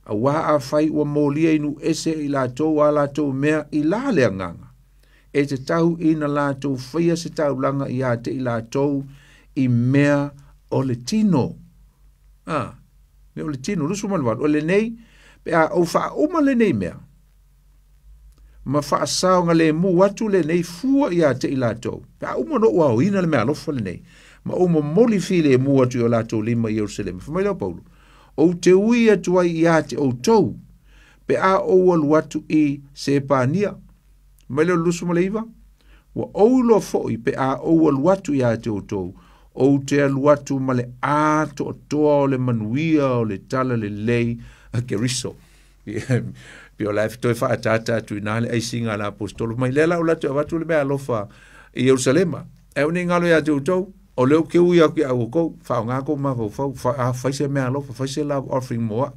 auā afai ua molia i nuu ese e i latou a latou mea i la le agaga, e tatau ina latou faia se taulaga ia te i latou i mea o le tino. A, mea o le tino, 28, o lenei, pe a ou faauma lenei mea, ma faasaogalemu atu lenei fua ia te i latou, pe a uma ona ou aoina le meaalofa lenei, ma ou momoli filemu atu i o latou lima i Ierusalema. Fai mai lea o Paulo, Ou te ui atu ai ia te outou, pe a ou alu atu i Sepania. Mai lea o le 29, Ua ou iloa foi pe a ou alu atu ia te outou, ou te alu atu ma le atoatoa o le manuia o le talalelei a Keriso. Pei o la e toe faaataata atu i ina le aisiga a le aposetolo mai lea la o latou avatu le meaalofa i Ierusalema. Ae aua ne i galo ia te outou, o lea ou te ui atu ia outou, faaaoga kou mafaufau, fai se meaalofa, fai se love offering mo au.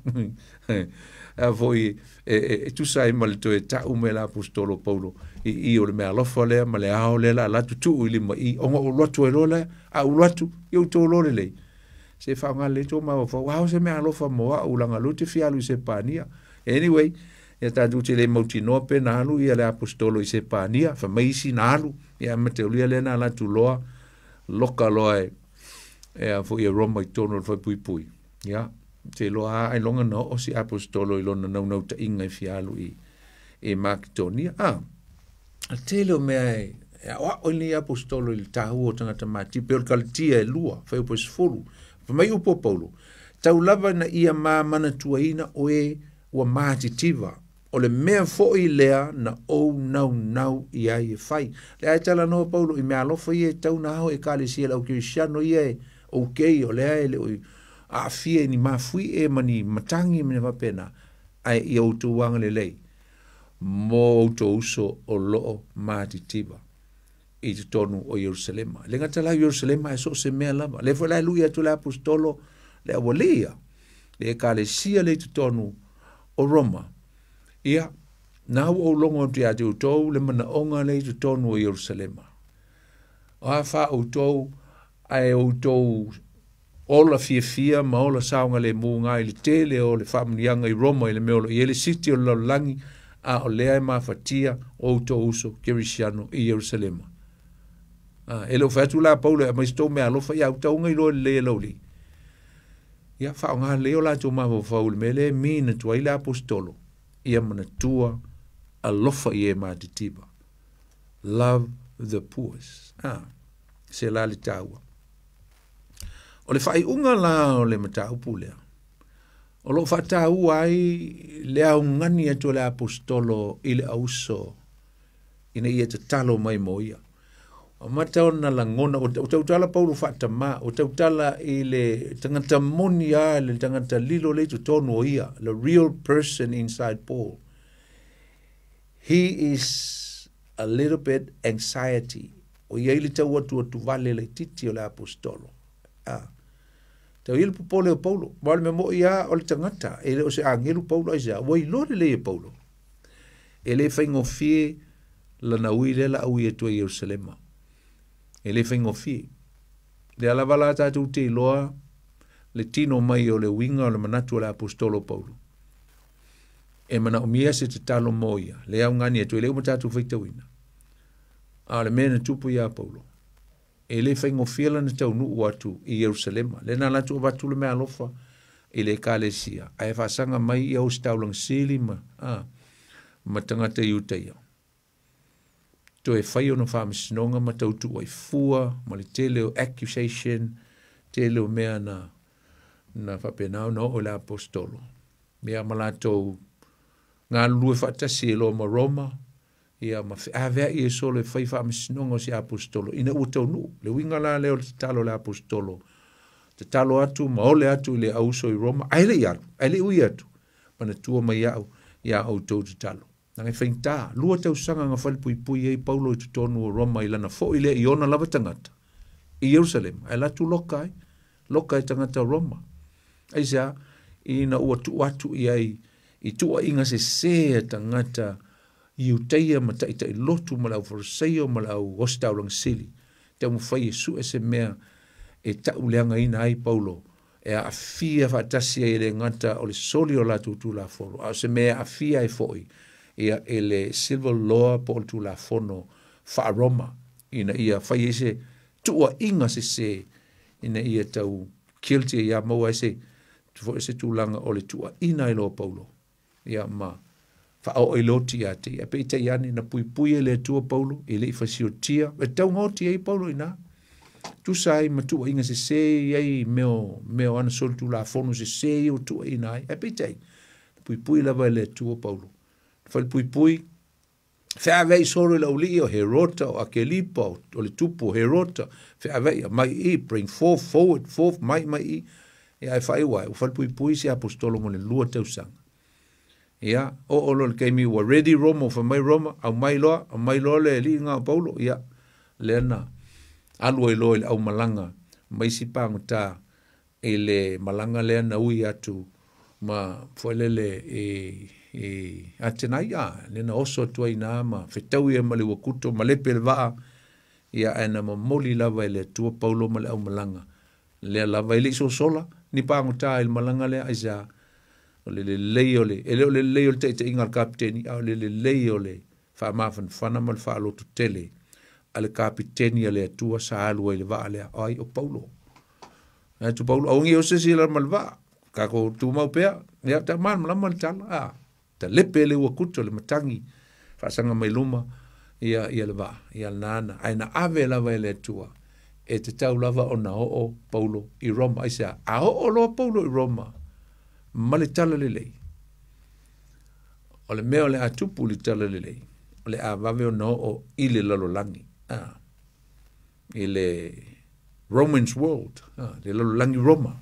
A foi e tusa ai ma le toe ta'u mai le aposetolo Paulo i i o le meaalofa lea ma le ao lea la alu atu tuu i lima i ona ou alu atu ai loa lea, a ou alu atu, ia outou iloa lelei, se faaaoga lelei tou mafaufau, ao se meaalofa mo au leaga o lea ou te fia alu i Sepania. Anyway, ia tatou te le mautinoa pe na alu ia le aposetolo i Sepania, fai mai isi na alu, ia ma teulia lea na alu atu loa, loka loa e a foi e Roma i totonu o le faepuipui. Ia, te iloa lava ailoga na oo si aposetolo i lona naunautaiga e fia alu i Maketonia. A, a tele o mea e aoao ai lenei aposetolo i le taua o tagata matitiva, pei o le Kalatia e 2, fuaiupu e 10. Fai mai upu o Paulo, tau lava ina ia ma manatuaina o e ua matitiva, o le mea foi lea na ou naunau i ai e fai. Lea e talanoa Paulo i meaalofa ia e tau na ao i ekalesia le au kerisiano ia e okay, o lea e le o aafia i ni mafuie ma ni matagi ma mea faapena, ae ia outou agalelei mo outou uso o loo matitiva i totonu o Ierusalema. E le gata la i Ierusalema ae so o se mea lava. Lea foi la e lui atu le aposetolo le aualii ia, le ekalesia lea i totonu o Roma. Ia, na ua ou logo atu ia te outou le manaoga lea i totonu o Ierusalema. O a fa outou ae outou ola fiafia ma ola saogalemu ga i le tele o le faamanuiaga i Roma i le mea o lo o i ai le siti o le lalolagi, a o lea e mafatia outou uso kerisiano i Ierusalema. A, e le o fai atu la Paulo e aumai se tou meaalofa, ia utauga iloa lelei e laulii. Ia faaaoga lelei o latou mafaufau i le mea lea e mean atu ai le aposetolo, ia manatua alofa i e matitiva. Love the poor. A, se la le taua. O le faaiuga la o le mataupu lea, o lo o faataua ai le augani atu o le aposetolo i le auso ina ia tatalo mai mo ia. Ua amata ona lagona, ua tautala Paulo faatamā, ua tautala i le tagata moni lava, le tagata lilo lea i totonu o ia, the real person inside Paul. He is a little bit anxiety. O i ai le tau atuatuvale laitiiti o le aposetolo. A. Tau ia le popole o Paulo. Ma o le mea moi lava o le tagata, e le o se agelu Paulo aisea, ua iloa lelei e Paulo. E le faigofie lana ui lea la a ui atu ai i Ierusalema. E le faigofie. Lea lava la tatou te iloa le tino mai o le uiga o le manatu o le aposetolo Paulo. E manaomia se tatalo mo ia, le augani atu, e le uma tatou faitauina. A o le mea na tupu iā Paulo, e le faigofie lana taunuu atu i Ierusalema. Lea na alu atu avatu le meaalofa i le ekalesia, ae faasaga mai ia ositaulaga sili ma, a, ma tagata Iutaia. Toe fai ona faamasinoga ma tautuu ai fua ma le tele o accusation, tele o mea na, na faapena ona oo i le aposetolo. Ia ma latou galulue faatasi ai loa ma Roma, ia ma feaveai ai solo e fai faamasinoga o si aposetolo ina ua taunuu. Le uiga la lea o le tatalo a le aposetolo, tatalo atu ma ole atu i le auso i Roma, ae le i alu, ae le i ui atu, manatua mai au iā outou tatalo. Leaga e faigata, 2 tausaga na falepuipui ai Paulo i totonu o Roma i lana foi lea i ona lava tagata. i Ierusalema, ae alu atu loka ai, loka e tagata o Roma. Aisea? Ina ua tuu atu i ai i tuuaiga sesē a tagata Iutaia ma taitai lotu ma le aufarisaio ma le au ositaulaga sili, taumafai e sue se mea e tauleagaina ai Paulo, e aafia faatasi ai e le gata o le soli o latou Tulafono, a o se mea e aafia ai foi ia i le civil law po o le Tulafono faa-Roma, ina ia fai ai se tuuaiga sesē ina ia tau guilty ai ia maua ai se foi se tulaga o le tuuaiina ai loa o Paulo, ia ma faaoo i le oti ia te ia. Peitai ane na puipui e le Atua Paulo e le i fasiotia, e tatau ona oti ai Paulo i ina. Tusa ai ma tuuaiga sesē i ai mea o mea o ana solitulafono sesē ia ua tuuaiina ai. Ae peitai, na puipui lava e le Atua Paulo. Na falepuipui, feaveai solo i le aualii o Herota, o Akelipa, o le tupu o Herota, feaveai, aumai i i, bring forth, forward, forth, mai mai i. Ia ae faaiu ae, ua falepuipui si aposetolo mo le 2 tausaga. Ia, oo loa i le taimi ua ready Roma, ua fai mai Roma, aumai loa, aumai loa le alii lena o Paulo, ia, lea na alu ai loa i le aumalaga ma isi pagota i le malaga lea na ui atu ma foi lele i i Atenai, a, lea na oso atu ai i ina ma fetaui ai ma le uakuto ma lepe le vaa, ia ae na momoli lava e le Atua Paulo ma le aumalaga lea lava e le i sosola ni pagota i le malaga lea, aisea? O le lelei o le, e le o le lelei o le taitaiga a le kapiteni, a o le lelei o le faamafanafana ma le faalototele a le kapiteni a le Atua sa alu ai i le vaa lea, o ai? O Paulo. E atu Paulo, aua ne i oso se isi i lalo ma le vaa, tatou tumau pea, ia ta malamalama le tala, a, talepe le uakuto le matagi, faasaga mai luma, ia, ia le vaa, ia lena na, ae na ave lava e le Atua, e tatau lava ona oo Paulo i Roma. Aisea? A oo loa Paulo i Roma ma le talalelei, o le mea o le a tupu i le talalelei, o le a vave ona oo i le lalolagi, a, i le Romans world, a, le lalolagi Roma.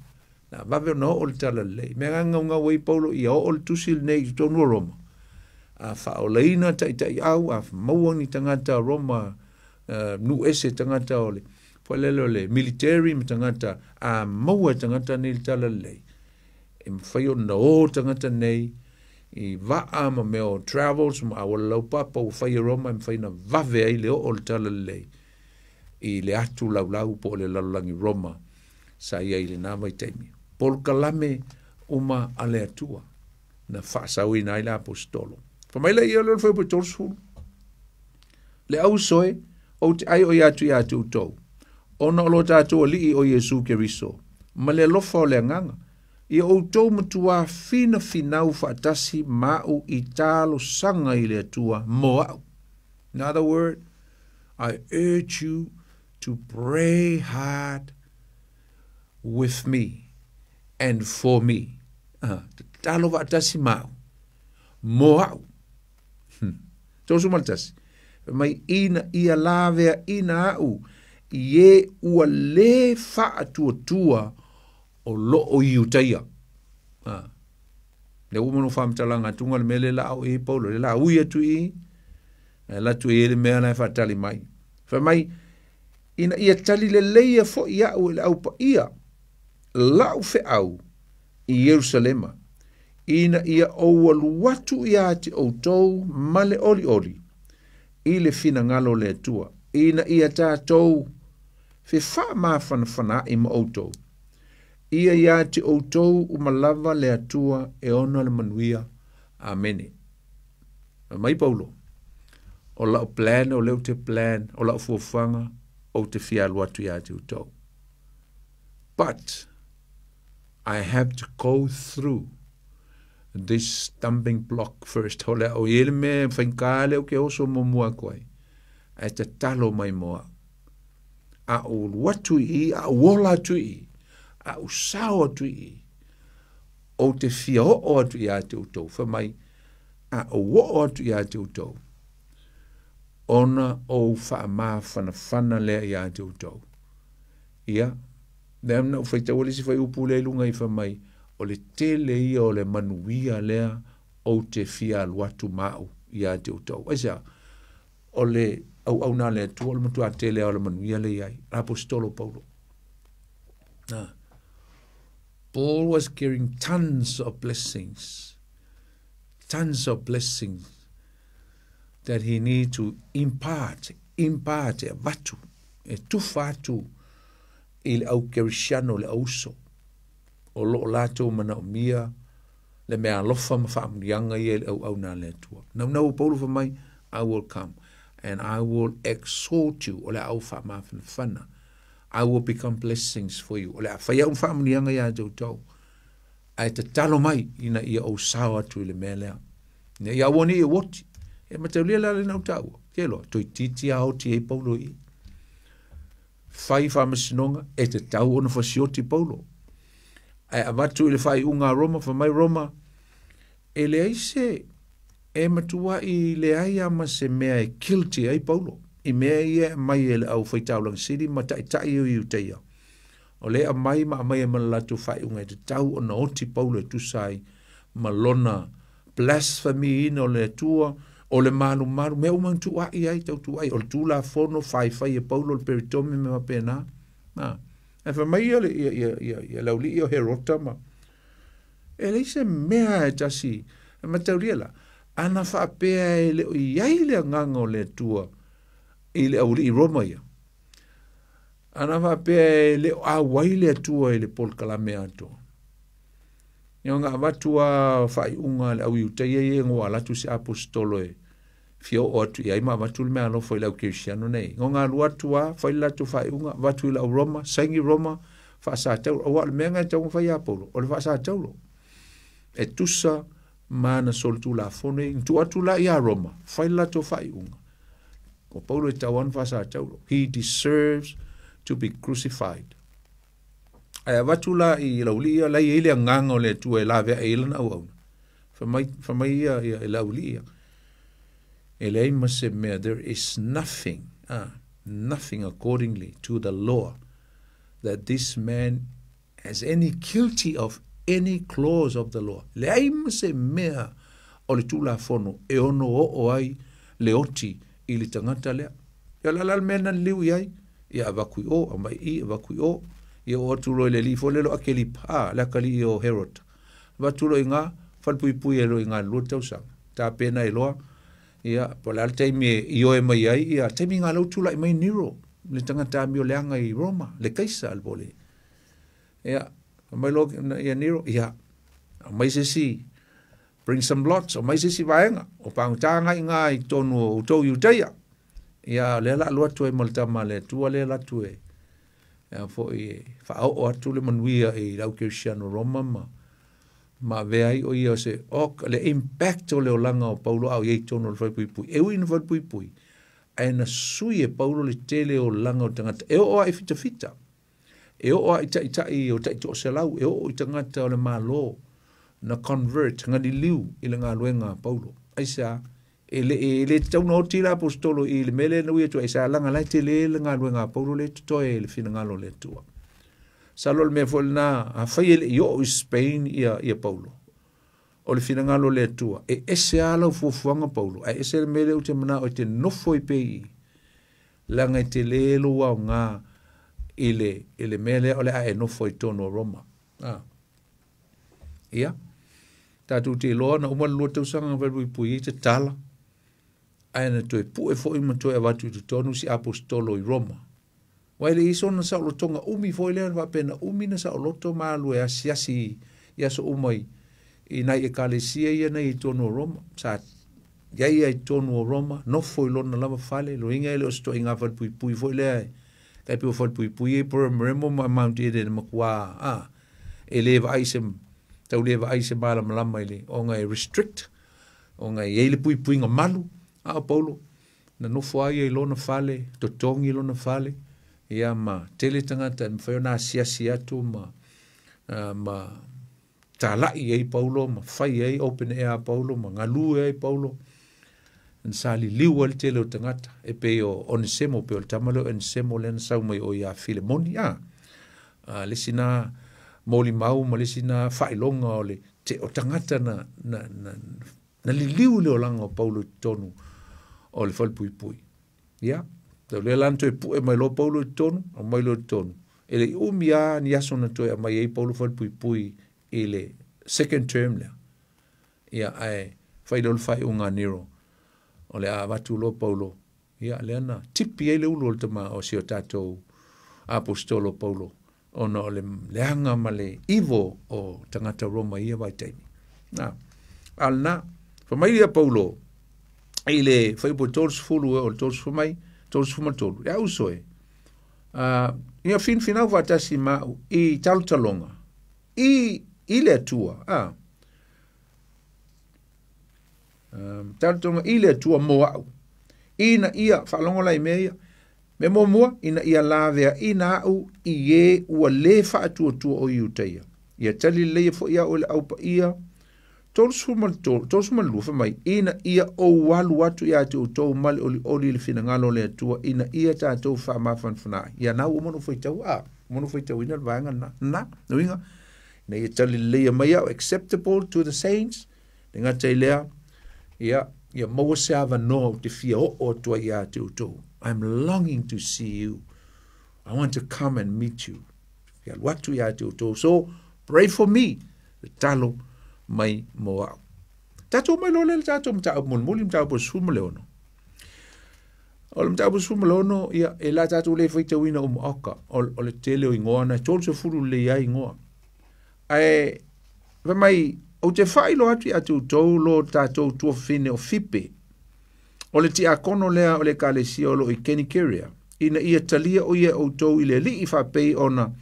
Na vave ona oo le talalelei. Mea na gaugau ai Paulo ia oo le tusi lenei i totonu o Roma. A faaolaina taitaiau, a maua ni tagata Roma, nuu ese tagata o le foi lele o le military ma tagata, a maua e tagata nei le talalelei, e mafai ona o tagata nei i vaa ma mea o travels ma auala laupapa ua fai e Roma e mafai ona vave ai le oo o le talalelei i le atu laulau po o le lalolagi Roma sa i ai i lena vaitaimi. Polokalame uma a le Atua na faasaoina ai le aposetolo. Fai mai lea o le fuaiupu 30. Le au uso e, ou te ʻaiʻoi atu iā te outou, ona o lo tatou Alii o Iesu Keriso, ma le alofa o le Agaga, ia outou matuā finafinau faatasi ma aʻu i talosaga i le Atua mo aʻu. In other word, I urge you to pray hard with me and for me. Tatalo faatasi ma aʻu, mo aʻu. 31. Fai mai, ina ia laveaina aʻu i e ua lē faatuatua o loo i Iutaia. Lea ua uma ona faamatalaga atuga le mea lea la ao i ai Paulo, lea la ui atu i, ae alu atu e i ai le mea la e faatali mai. Fai mai, ina ia tali leleia foi aʻu e le Au Paia, laʻu feau i Ierusalema, ina ia ou alu atu iā te outou ma le ʻoliʻoli i le finagalo o le Atua, ina ia tatou fefaamafanafanaʻi ma outou. Ia iā te outou uma lava le Atua e ona le manuia. Amene. Fai mai Paulo, o lau plan, o lea ou te plan, o lau fuafuaga, ou te fia alu atu iā te outou. But, I have to go through this stumbling block first. O le a o i ai le mea e faigata lea ou te oso muamua atu ai, ae tatalo mai mo au. A ou alu atu i i, a ou ola atu i i, a ou sao atu i i, ou te fia oo atu iā te outou. Fai mai, a ou oo atu iā te outou, ona ou faamafanafana lea iā te outou. Ia, lea na ou faitaua le isi fuaiupu lea i luga i fai mai, o le tele ia o le manuia lea ou te fia alu atu ma au iā te outou. Aisea? O le Auauna a le Atua o le matua tele lava o le manuia lea e i ai. Aposetolo Paulo. Na. Paul was carrying tons of blessings. Tons of blessings that he need to impart, impart, e avatu, e tufa atu i le au kerisiano, le au uso, o lo o latou manaomia le mea alofa ma faamanuiaga ia i le auauna a le Atua. Naunau o Paulo fai mai, I will come and I will exhort you, o le a ou faamafanafana. I will become blessings for you. O le a fai au faamanuiaga ia te outou. Ae tatalo mai ina ia ou sao atu i le mea lea. Ina ia aua ne i ou oti. E mataulia la lena ou taua. Te loa, toeitiiti a oti ai Paulo i. Fai faamasinoga, e tatau ona fasioti Paulo. Ae avatu i le faaiuga a Roma, fai mai Roma, e leai se, e matuai leai lava ma se mea e guilty ai Paulo i mea ia e aumai e le aufaitaulaga sili ma taitai o Iutaia. O lea e aumai ma aumai ai ma le latou faaiuga e tatau ona oti Paulo e tusa ai ma lona blasphemy ina o le Atua, o le malumalu, mea uma na tuuai ai, tau tuuai, o le tulafono faifai e Paulo, le peritome ma mea faapena. Na. Ae fai mai ia, ia, ia, ia, ia le aualii o Herota ma, e leai se mea e tasi, e mataulia la, ana faapea e le o i ai le agaga o le Atua i le aualii Roma ia, ana faapea e le o auai le Atua i le polokalame atoa, Ia ona avatu lava faaiuga a le au Iutaia ia ina ua alu atu se aposetolo e fia oo atu i ai ma avatu le meaalofa i le au Kerisiano nei. Ina ona alu atu lava, fai le latou faaiuga, avatu i le au Roma, saini Roma, faasatauro. Aua o le mea lena e tatau ona fai ia Paulo, o le faasatauro. E tusa ma ana solitulafono ia. Na tuu atu la ia Roma, fai le latou faaiuga. O Paulo e tatau lava ona faasatauro. He deserves to be crucified. Ae avatu la i laulii ia, la i ai le agaga o le Atua e laveai ai lana auauna. Fai mai, fai mai ia, ia i laulii ia, e leai ma se mea, there is nothing, ah, nothing accordingly to the law that this man has any guilty of any clause of the law. Leai ma se mea o le Tulafono e ono oo ai le oti i le tagata lea. Ia la la le mea na liliu i ai, ia avatu i o, aumai i, avatu i o. Ia oo atu loa i le alii foi lea o Akelipa, a, le atalii o Herota. Avatu loa i ina, falepuipui ai loa i ina i le 2 tausaga. Tapena ai loa, ia, po o le a le taimi e ioe mai ai, ia, taimi ina lea ua tulai mai Nero, le tagata amioleaga i Roma, le Kaisa, po o le, ia, fai mai loa ia Nero, ia, aumai se isi, bring some lots, aumai se isi vaega, o pagota agai i ina i totonu o outou Iutaia. Ia, o lea o le a alu atu ai ma le tama a le Atua lea e alu atu e, e foi e faaoo atu le manuia i le au Kerisiano Roma ma, ma avea ai o ia o se, o, le impact o le olaga o Paulo a o i ai i totonu o le falepuipui. E ui ina falepuipui, ae na sui e Paulo le tele o olaga o tagata. E oo lava i fitafita, e oo lava i taitai o taitoaselau, e oo i tagata o le Malo na convert, na liliu i le galuega a Paulo. Aisea? E le, e le tatau ona oti le aposetolo i le mea lea na ui atu ai, sa laga la e tele le galuega a Paulo lea e totoe i le finagalo o le Atua. Masalo o le mea foi lena, afai e le i oo i Spain ia, ia Paulo, o le finagalo o le Atua, e ese lava lau fuafuaga Paulo, ae ese le mea lea ou te manao e te nofo ai pea i i, leaga e tele lou aoga i le, i le mea lea o le a e nofo ai i totonu o Roma. Ah. Ia, tatou te iloa na uma le 2 tausaga na falepuipui ai tatala, ae na toe pue foi ma toe avatu i totonu si aposetolo i Roma. Aua e le i i sona saolotoga umi foi lea na faapea na umi na saoloto ma alu e asiasi i aso uma i, i nai ekalesia ia na i i totonu o Roma. Sa i ai ia i totonu o Roma, nofo i lona lava fale, loiga e le o se toaiga falepuipui foi lea e tai pei o falepuipui ia i Paremoremo ma Mount Eden e matua, a, e le vaai se, tau le vaai se malamalama i le, ona e restrict, ona e i ai le puipuiga malu, a o Paulo, na nofo lava ia i lona fale, totogi lona fale, ia ma tele tagata e mafai ona asiasi atu ma, ma talai ai Paulo ma fai ai open air a Paulo ma galue ai Paulo. Na sa liliu ai le tele o tagata, e pei o Onesemo, pei o le tama lea o Onesemo lea na sau mai o ia Filemoni, a, a le isi na molimau ma le isi na faailoga o le te, o tagata na, na, na, na liliu i le olaga o Paulo i totonu o le falepuipui. Ia, tau lea la na toe pue mai loa Paulo i totonu, aumai loa i totonu. E le i umi lava ni aso na toe aumai ai Paulo falepuipui i le second term lea. Ia, ae fai loa le faaiuga a Nero, o le a avatu loa Paulo. Ia, lea na tipi ai le ulu o le tama o si o tatou aposetolo o Paulo, ona o le leaga ma le ivo o tagata Roma i ia vaitaimi. Na, a o lena, fai mai ia Paulo i le fuaiupu 30 e oo i le 30 mai, 33, le au uso e, ia finafinau faatasi ma au i talotaloga, i le Atua, a, talotaloga i le Atua mo au, ina ia, faalogo la i mea ia, mea muamua, ina ia laveaina au i e ua lē faatuatua o Iutaia, ia tali leleia foi au e le au paia. 32, 32, fai mai, ina ia ou alu atu ia te outou ma le olioli i le finagalo o le Atua, ina ia tatou faamafanafanaai. Ia na ua uma ona ou faitau, a, uma ona ou faitauina le vaega lena. Na, le uiga, ina ia tali leleia mai au, acceptable to the saints, le gata i lea, ia, ia maua se avanoa ou te fia oo atu ai ia te outou. I'm longing to see you. I want to come and meet you. Fia alu atu ia te outou. So, pray for me. Tatalo mai mo au. Tatou mai loa lea le tatou mataupu mulimuli, mataupu 16. O le mataupu 16, ia, e la tatou le faitauina uma oka, o le tele o igoa na, 30 lelei ai igoa. Ae, fai mai, ou te faailoa atu ia te outou lo tatou tuafafine o Fipe, o le tiakono lea o le ekalesia o lo o i Kenikeria, ina ia talia o ia e outou i le Alii faapei ona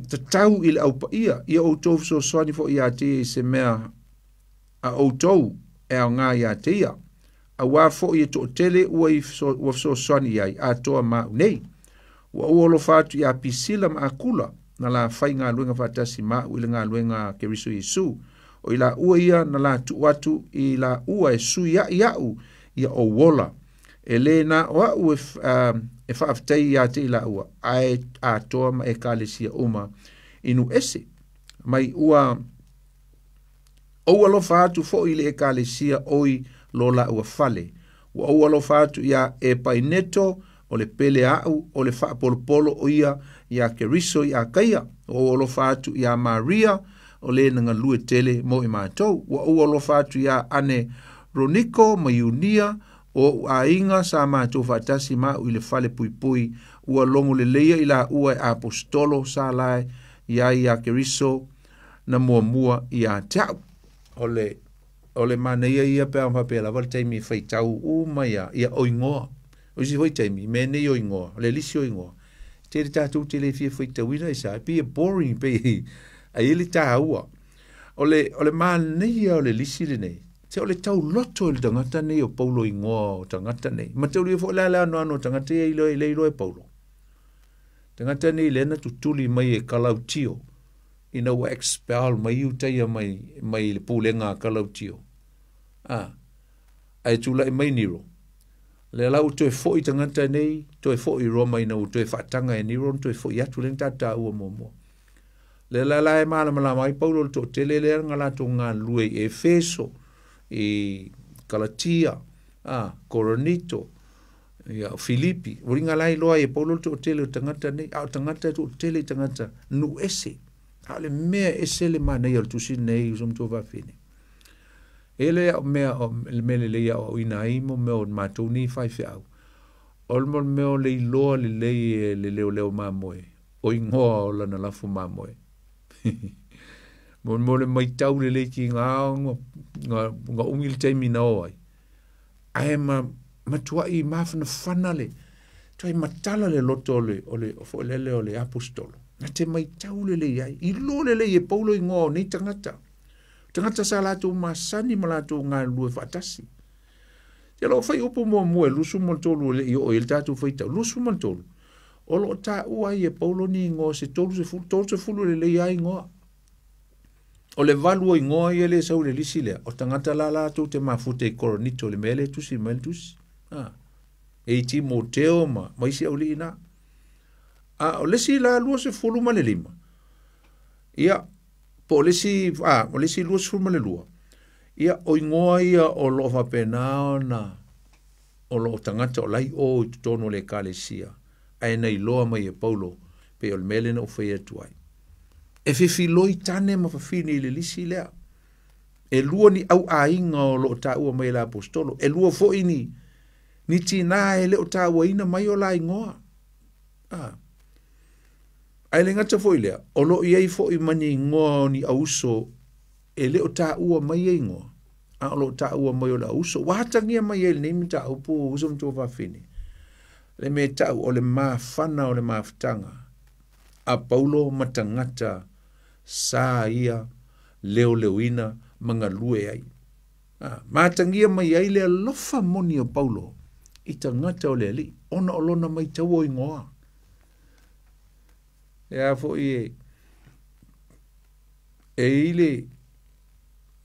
tatau i le au paia, ia outou fesoasoani foi ia te ia i se mea a outou e aoga ia te ia, auā foi e toatele ua fesoasoani i ai atoa ma au nei. Ua ou alofa atu iā Pisila ma Akula, na la faigaluega faatasi ma au i le galuega a Keriso Iesu, o i laua ia na la tuu atu i laua e suiaʻi aʻu ia ou ola. E lē na o aʻu e faafetai iā te i laua, ae atoa ma ekalesia uma i nuu ese mai ua ou alofa atu foi i le ekalesia oi lo laua fale. Ua ou alofa atu iā Epaineto, o le pele aʻu, o le faapolopolo o ia iā Keriso i Akaia. Ua ou alofa atu iā Maria, o le na galue tele mo i matou. Ua ou alofa atu iā Ane Roniko ma Iunia, o oʻu aiga sa matou faatasi ma au i le fale puipui. Ua logo leleia i laua e aposetolo sa lae i ai iā Keriso na muamua ia te au. O le o le manaia ia pe a faapea lava le taimi e faitau uma ia ia o igoa. O isi foi taimi, mea nei o igoa, o le lisi o igoa. Tele tatou te le fia faitauina i sa, e pei e boring, pei ai e le tāua. O le, o le manaia o le lisi lenei, se o le tauloto i le tagata nei o Paulo igoa o tagata nei. Ma taulia foi la le anoano o tagata ia i le iloa e Paulo. Tagata nei lea na tutuli mai e Kalautio, ina ua expel mai Iutaia mai, mai le pulega a Kalautio. A, ae tulai mai Nero. Lea la ua toe foi tagata nei, toe foi i Roma ina ua toe faataga e Nero ona toe foi atu lea na tatou taua muamua. Lea la la e malamalama ai Paulo le toatele lea na latou galulue i Efeso, i Kalatia, a, Korinito, ia, o Filipi. Ua liga la iloa ai e Paulo le toatele o tagata nei, a o tagata e toatele i tagata nuu ese. A o le mea e ese le manaia o le tusi lenei, uso ma tuafafine. E le au mea o le mea lelei e aoaoina ai mo mea o matou nei faifeau. O le mea o le iloa lelei e le leoleo mamoe, o igoa o lana lafo mamoe. Mo mo le maitau lelei ki ngā nga umi le taimi na o ai. Ae ma matuai mafanafana le tuai matala le loto o le o le foi lele o le apostolo. Na te maitau lelei ai. I loa lelei e Paulo igoa o nei tagata. Tagata sa latou masani ma latou galulue faatasi. Ia lo fai upu muamua e 23 e le i oo i le tatou faitau. 23. O lo o taua ai e Paulo ni igoa se 30, 30 lelei lava igoa. O le valu o igoa ia le sau le lisi lea, o tagata la latou te mafuta i Korinito le mea lea e tusi mai le tusi. A, e i Timoteo ma isi aulii na. A o le isi la 25, ia, po o le isi, a, o le isi 22, ia, o igoa ia o lo o faapena ona, o loo tagata o la i o i totonu o le ekalesia ae na iloa mai e Paulo pei o le mea lea na ou fai atu ai. E fefiloi tane ma fafine i le lisi lea. E lua ni auaiga o loo taua mai e le aposetolo, e lua foi ni ni tinā e le o tauaina mai o la igoa. Ae le gata foi i lea, o loo i ai foi ma ni igoa o ni auso e le o taua mai e igoa, a o loo taua mai o le auso. Ua atagia mai ai lenei mataupu uso ma tuafafine, le mea e tau o le mafana o le mafutaga a Paulo ma tagata sa ia leoleoina ma galue ai. Ma atagia mai ai le alofa moni o Paulo i tagata o le Alii, ona o lona maitaua o igoa. E a foi e i le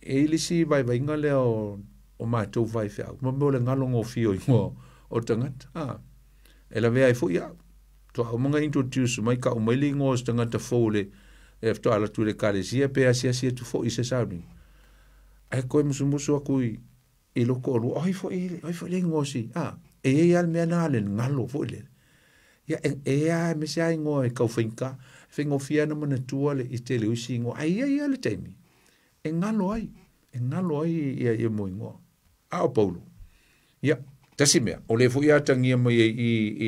e i le isi vaivaiga lea o matou faifeau, mo mea o le galo gofie o igoa o tagata. E lavea ai foi au. Faatoa uma ona introduce mai tau mai le igoa o se tagata fou le e faatoa alu atu i le ekalesia pe asiasi atu foi i se sauniga. Ae toe musumusu atu i lou toalua, o ai foi, o ai foi le igoa o si, e i ai lava le mea lena le galo foi lele. Ia, e a aemaise lava igoa e tau faigata, e faigofie lava ona manatua le i tele o isi igoa, ae i ai lava le taimi e galo ai, e galo ai ia mo igoa. A o Paulo, ia, tasi mea, o lea foi e atagia mai ai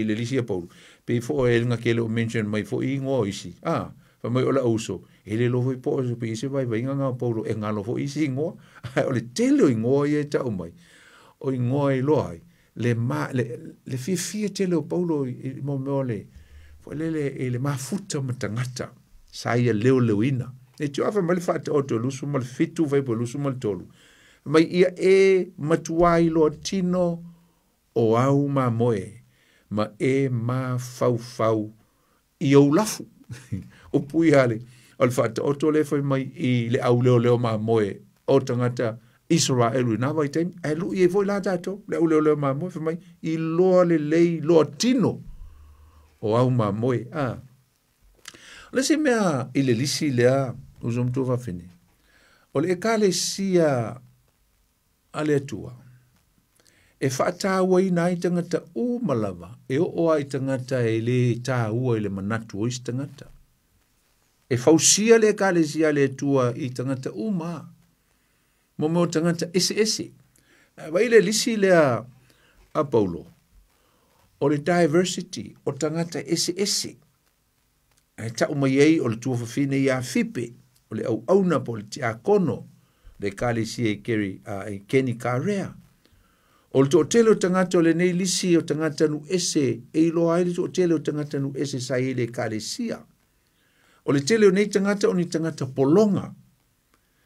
i le lisi a Paulo, pei foi e na te le o mention mai foi igoa o isi, fai mai o le auso, e le iloa foi po o pe i ai se vaivaiga na o Paulo e galo foi isi igoa, ae o le tele o igoa ia e tau mai, o igoa e iloa ai, le, ma, le fiafia tele o Paulo i mo mea o le, foi lele, i le mafuta ma tagata, sa ia leoleoina. E tio a fai mai le Faataoto 27 fuaiupu 23, fai mai ia e matuā iloa tino o au mamoe ma e mafaufau i ou lafu. Upu ia le, o le Faataoto lea fai mai i le au leoleo mamoe o tagata Isaraelu i na vaitaimi, ae lui ai foi la tatou, le au leoleo mamoe, fai mai, iloa lelei, iloa tino o au mamoe. O le isi mea i le lisi lea, uso ma tuafafine, o le ekalesia a le Atua, e faatauaina ai tagata uma lava, e oo lava i tagata e le taua i le manatu o isi tagata. E fausia le ekalesia a le Atua i tagata uma, mo mea o tagata eseese. Vaai le lisi lea a Paulo, o le diversity, o tagata eseese. Ae tau mai ai o le tuafafine ia Fipe, o le auauna po o le tiakono, le ekalesia i Keri, i Kenikarea. O le toatele o tagata o lenei lisi o tagata nuu ese, e iloa ai le toatele o tagata nuu ese sa i ai i le ekalesia. O le tele o nei tagata o ni tagata pologa,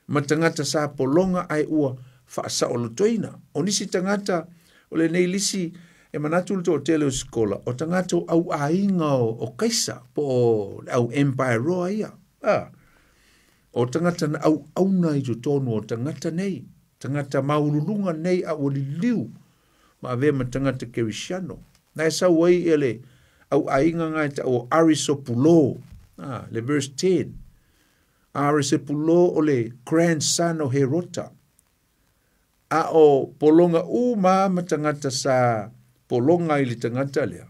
ma tagata sa pologa ae ua faasaolotoina. O nisi tagata o lenei lisi e manatu le toatele o sikola, o tagata o auaiga o Kaisa, po o le au Empire roa ia. O tagata na auauna i totonu o tagata nei, tagata maualuluga nei a ua liliu ma avea ma tagata kerisiano. Na e sau ai ia le auaiga na e tau o Arisopulo, le verse 10. Arisopulo o le grandson o Herota. A o pologa uma ma tagata sa pologa i le tagata lea.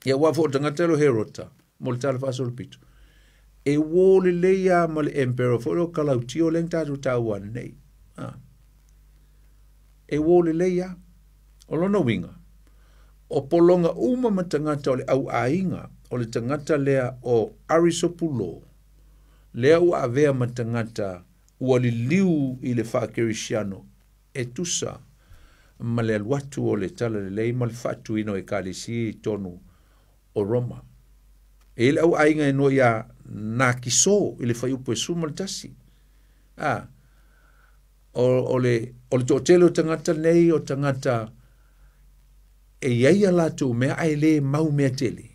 Ia aua foi o le tagata lea o Herota, mo le tala faasolopito. E uō lelei lava ma le emperor foi lea o Kalautio lea na tatou taua nei. E uō lelei lava. O lona uiga, o pologa uma ma tagata o le auaiga, o le tagata lea o Arisopulo, lea ua avea ma tagata ua liliu i le faakerisiano e tusa ma le alu atu o le talalelei ma le faatuina o ekalesia i totonu o Roma. E i ai le auaiga e noa ia Nakiso i le fuaiupu e 11. O le toatele o tagata nei o tagata e i ai a latou mea ae le mau mea tele.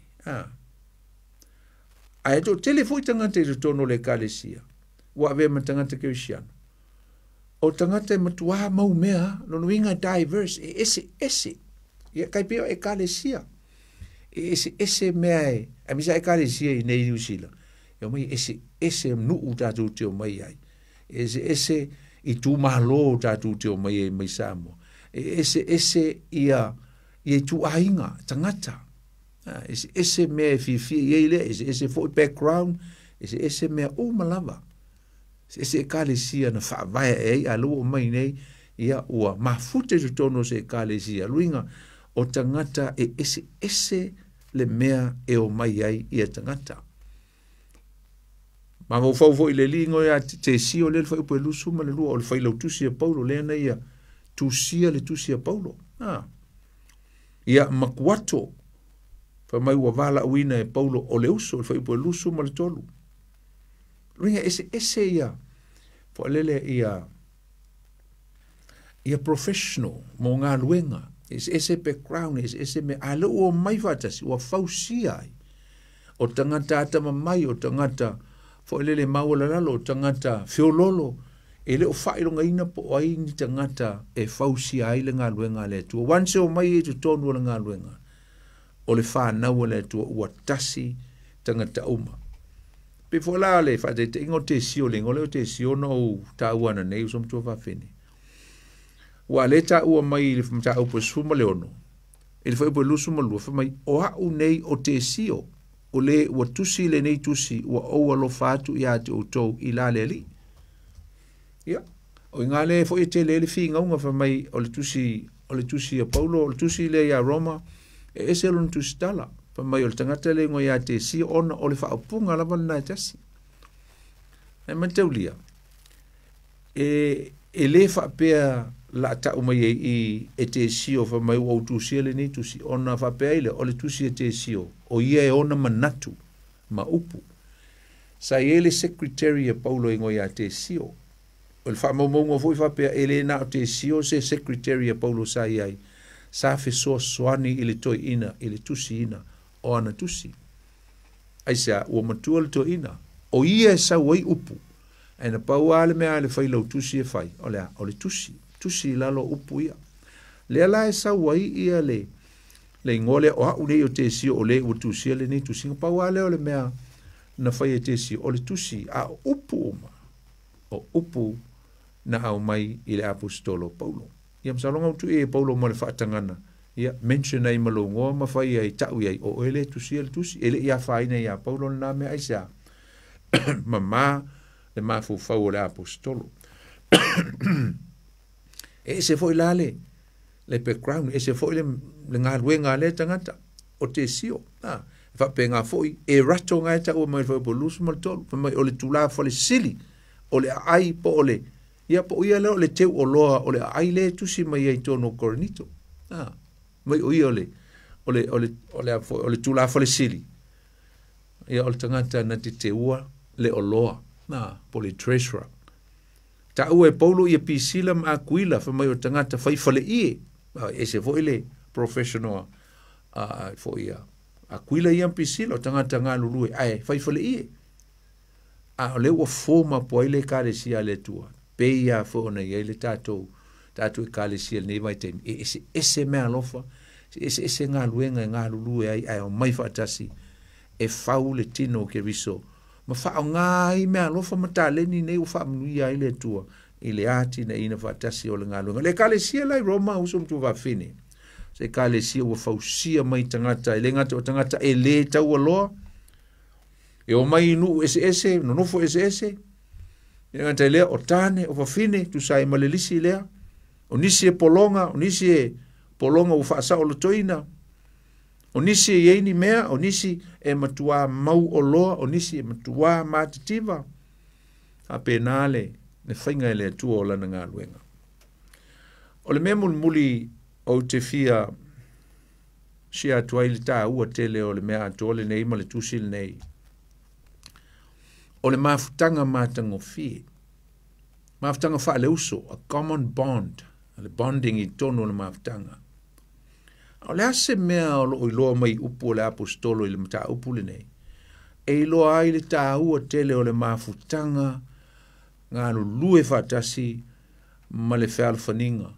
Ae toatele foi tagata i totonu o le ekalesia ua avea ma tagata kerisiano. O tagata e matuā mau mea, lona uiga e diverse, e eseese. Ia tai pei o ekalesia. E eseese mea e, aemaise lava ekalesia i inei i Niu Sila, e omai e eseese nuu tatou te omai ai. E eseese itumalo tatou te omai ai mai Samoa. E eseese ia ituaiga tagata. Eseese mea e fiafia i ai lea, eseese foi background, eseese mea uma lava. Eseese ekalesia na faavae ae ai, a o lea ua oo mai nei, ia ua mafuta i totonu o se ekalesia. Luiga, o tagata e eseese le mea e omai ai ia tagata. Mafaufau foi i le alii igoa ia Tesio lea le fuaiupu e 22, o le failautusi a Paulo lea na ia tusia le tusi a Paulo. Ah. Ia ma Kuato, fai mai ua valaauina e Paulo o le uso, le fuaiupu e 23. Luiga eseese ia, foalele ia, ia professional mo galuega, eseese background, eseese mea, a o lea ua omai faatasi, ua fausia ai. O tagata atamamai, o tagata foalele maualalalo, o tagata feoloolo, e le o faailogaina po o ai ni tagata e fausia ai le galuega a le Atua. Once e omai i totonu o le galuega, o le fanau a le Atua ua tasi tagata uma. Pei foi la le faataitaiga o Tesio, le igoa lea o Tesio na ou taua ananei, uso matua faafene. Ua le taua mai i le mataupu e 16, i le fuaiupu e 22, fai mai, o au nei o Tesio, o le ua tusi lenei tusi, ua ou alofa atu ia te outou i la le Alii. Ia, o i ngā le foi e tele ai le figauga, fai mai o le tusi, o le tusi a Paulo, o le tusi lea ia Roma, e ese lona tusitala. Fai mai o le tagata le igoa ia Tesio, ona o le faaupuga lava lena e tasi. Ae mataulia, e le faapea la tau mai ai i e Tesio fai mai ua ou tusia lenei tusi, ona faapea ai lea, o le tusi a Tesio, o ia e ona manatu ma upu. Sa i ai le secretary a Paulo e igoa ia Tesio. O le faamaumauga foi faapea e le na o Tesio se secretary a Paulo sa i ai, sa fesoasoani i le toeaina i le tusiina o ana tusi. Aisea, ua matua le toeaina, o ia e sau ai upu, ae na pau lava le mea a le failautusi e fai, o le a? O le tusi, tusi i lalo o upu ia. Lea la e sau ai ia le le igoa lea o au nei o Tesio o le ua tusia lenei tusiga. Pau lava lea o le mea na fai e Tesio, o le tusi, a o upu uma, o upu na aumai i le aposetolo o Paulo. Ia masalo ga tuu i ai e Paulo ma le faatagana, ia mention ai ma lou igoa ma fai ai, tau i ai, o oe lea e tusia le tusi. E le i afaina iā Paulo lena mea, aisea? Mamā le mafaufau o le aposetolo. E ese foi la le le background, e ese foi le, le galuega a lea tagata o Tesio. A, e faapena foi e rato ga e taua mai le fuaiupu 23, fai mai o le tulafale sili o le aai po o le ia po o ia lea o le teu oloa o le aai lea e tusi mai ai i totonu o Korinito. A, mai o ia o le o le o le o le o le tulafale sili ia o le tagata na te teua le oloa, na, po o le treasurer. Taua e Paulo ia Pisila ma Akuila, fai mai o tagata fai faleie, e ese foi le professional a foi a Akuila ia ma Pisila, o tagata galulue ae fai faleie. A o lea ua form up ai le ekalesia a le Atua, pei lava foi ona i ai le tatou tatou ekalesia i lenei vaitaimi, e eseese meaalofa, e eseese galuega e galulue ai ae omai faatasi e fau le tino o Keriso ma faaaoga ai meaalofa ma taleni nei ua faamanuia ai le Atua i le atinaeina faatasi o le galuega. O le ekalesia la i Roma, uso ma tuafafine, o se ekalesia ua fausia mai tagata, e le gata o tagata e le taualoa, e omai i nuu eseese, nonofo eseese, e le gata i lea, o tane, o fafine, tusa ai ma le lisi lea, o nisi e pologa, o nisi e pologa ua faasaolotoina, O nisi e i ai ni mea, o nisi e matuā mauoloa, o nisi e matuā matitiva. Faapena le, le faiga e le Atua o lana galuega. O le mea mulimuli ou te fia share atu ai le taua tele o le mea atoa lenei ma le tusi lenei, o le mafutaga matagofie, mafutaga faaleuso, a common bond, le bonding i totonu o le mafutaga. A o le a se mea o lo o iloa mai i upu o le aposetolo i le mataupu lenei, e iloa ai le taua tele o le mafutaga galulue faatasi ma le fealofaniga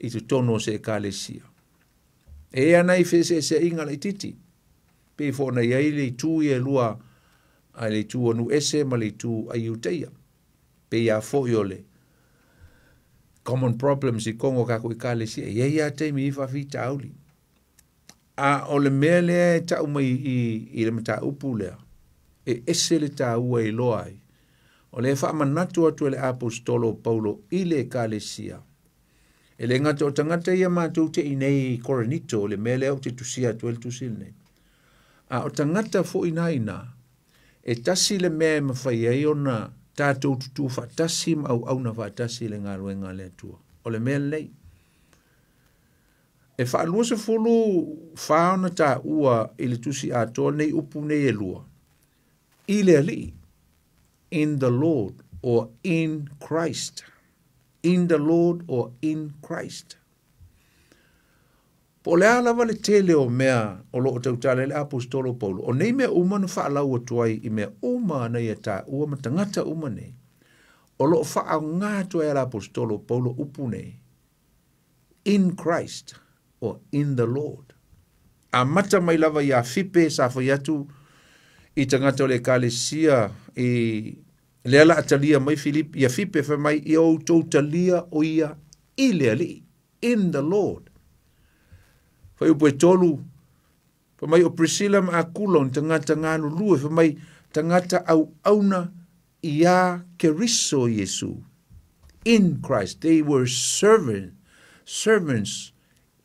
i totonu o se ekalesia. E i ai nai feeseeseaiga laitiiti, pei foi ona i ai le itu ia e lua, a le itu a nuu ese ma le itu a Iutaia. Pei lava foi o le Common problems i totonu o tatou ekalesia. E i ai lava taimi e i ai faafitauli. A o le mea lea e tau mai i i le mataupu lea, e ese le taua e iloa ai, o lea e faamanatu atu e le Aposetolo o Paulo i le Ekalesia, e le gata o tagata ia matou te i nei i Korinito, le mea lea ou te tusia atu ai le tusi lenei, a o tagata foi na ina, e tasi le mea e mafai ai ona tatou tutū faatasi ma auauna faatasi i le galuega a le Atua. O le mea lenei, e faa-24 ona taua i le tusi atoa nei upu nei e lua, i le Alii, in the Lord or in Christ. In the Lord or in Christ. Po o le a lava le tele o mea o lo o tautala ai le Aposetolo o Paulo, o nei mea uma na faalau atu ai i mea uma na ia taua ma tagata uma nei, o lo o faaaoga atu ai e le Aposetolo o Paulo upu nei, in Christ or in the Lord. Amata mai lava iā Fipe sa fai atu i tagata o le ekalesia i lea la a talia mai Filipi, ia Fipe fai mai ia outou talia o ia i le Alii, in the Lord. Fuaiupu e tolu, fai mai o Prisila ma Akula o ni tagata galulue, fai mai tagata auauna iā Keriso Iesu. In Christ, they were servant, servants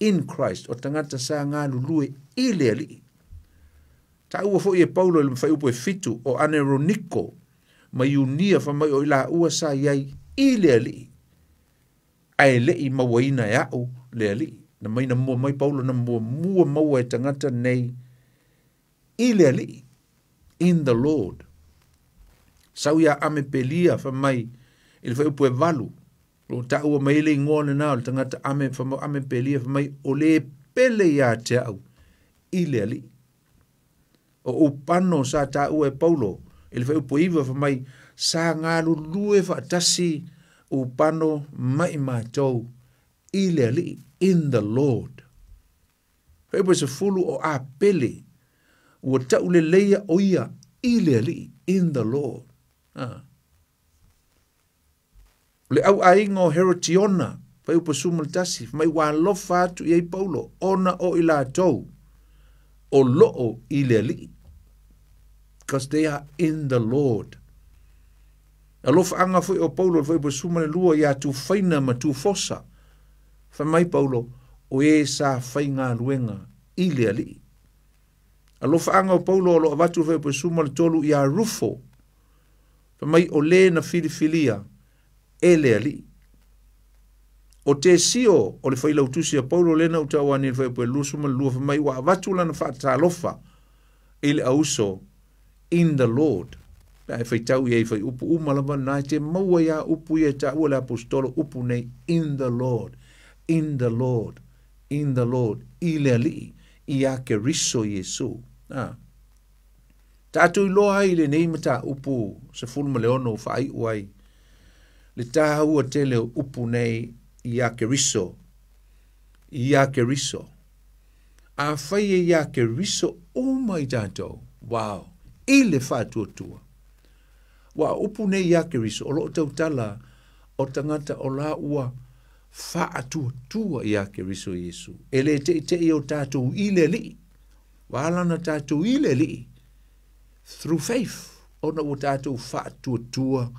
in Christ, o tagata sa galulue i le Alii. Taua foi e Paulo i le fuaiupu e fitu o Aneroniko ma Iunia fai mai o i laua sa i ai i le Alii. Ae le i mauaina e a'u le Alii. Na mai na mua mai Paulo na muamua maua e tagata nei i le Alii, in the Lord. Sau ia Amepelia fai mai i le fuaiupu e valu, o lo o taua mai ai le igoa lena o le tagata Ame, fai mai o Amepelia fai mai o le pele ia te au i le Alii. O Upano sa taua e Paulo i le fuaiupu e iva fai mai sa galulue faatasi Upano ma i matou i le Alii, in the Lord. Fuaiupu e sefulu o Apele ua tauleleia o ia i le Alii, in the Lord. Ah. O le auaiga o Herotiona, fuaiupu e 11, fai mai ua alofa atu i ai Paulo ona o i latou o loo i le Alii. Because they are in the Lord. Alofaaga foi o Paulo i le fuaiupu e 12 iā Tufaina ma Tufosa. Fai mai Paulo, o e sa faigaluega i le Alii. Alofaaga o Paulo o lo o avatu i le fuaiupu e 13 iā Rufo. Fai mai o le na filifilia e le Alii. O Tesio o le failautusi a Paulo lea na ou taua nei i le fuaiupu e 22 fai mai ua avatu lana faatalofa i le auso in the Lord. Pe a e faitau i ai fuaiupu uma lava na e te maua ia upu ia e taua le aposetolo upu nei in the Lord, in the Lord, in the Lord, i le Alii, iā Keriso Iesu. A. Tatou iloa ai i lenei mataupu 16 ua faaiu ai le tāua tele o upu nei iā Keriso, iā Keriso. Afai e iā Keriso uma i tatou, wow, i le faatuatua. Ua upu nei iā Keriso o loo tautala o tagata o la ua faatuatua iā Keriso Iesu. E le teitei o tatou i le Alii. Ua ala ona tatou i le Alii through faith, ona ua tatou faatuatua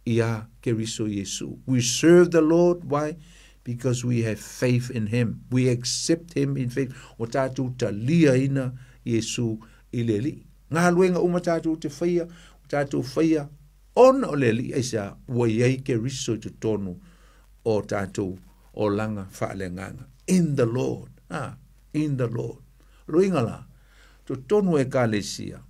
iā Keriso Iesu. We serve the Lord, why? Because we have faith in Him. We accept Him in faith. Ua tatou taliaina Iesu i le Alii. Galuega uma tatou te faia, ua tatou faia ona o le Alii, aisea? Ua i ai Keriso i totonu o tatou olaga faaleagaga. In the Lord. Ah, in the Lord. Loiga la, totonu o ekalesia,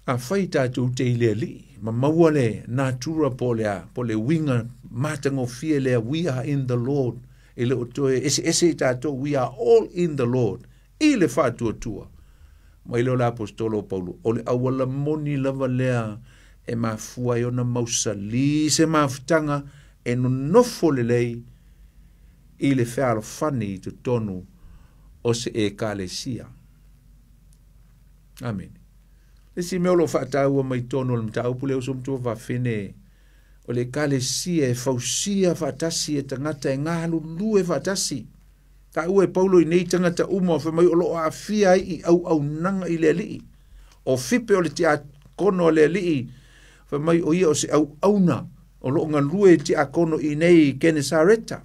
afai tatou te i le Alii, ma maua le natura po o le a, po o le uiga matagofie lea, we are in the Lord, e le o toe eseese i tatou, we are all in the Lord, i le faatuatua. Mai lea o le Aposetolo o Paulo, o le auala moni lava lea e mafua ai ona mausali se mafutaga e nonofo lelei i le fealofani i totonu o se ekalesia. Amene. Le isi mea o lo o faataua mai totonu o le mataupu lea, uso matua fafine, O le ekalesia e fausia faatasi e tagata e galulue faatasi. Taua e Paulo i nei tagata uma fai mai o loo aafia ai i auaunaga i le Alii. O Fipe o le tiakono a le Alii fai mai o ia o se auauna o loo galue i tiakono i nei i Kenesareta.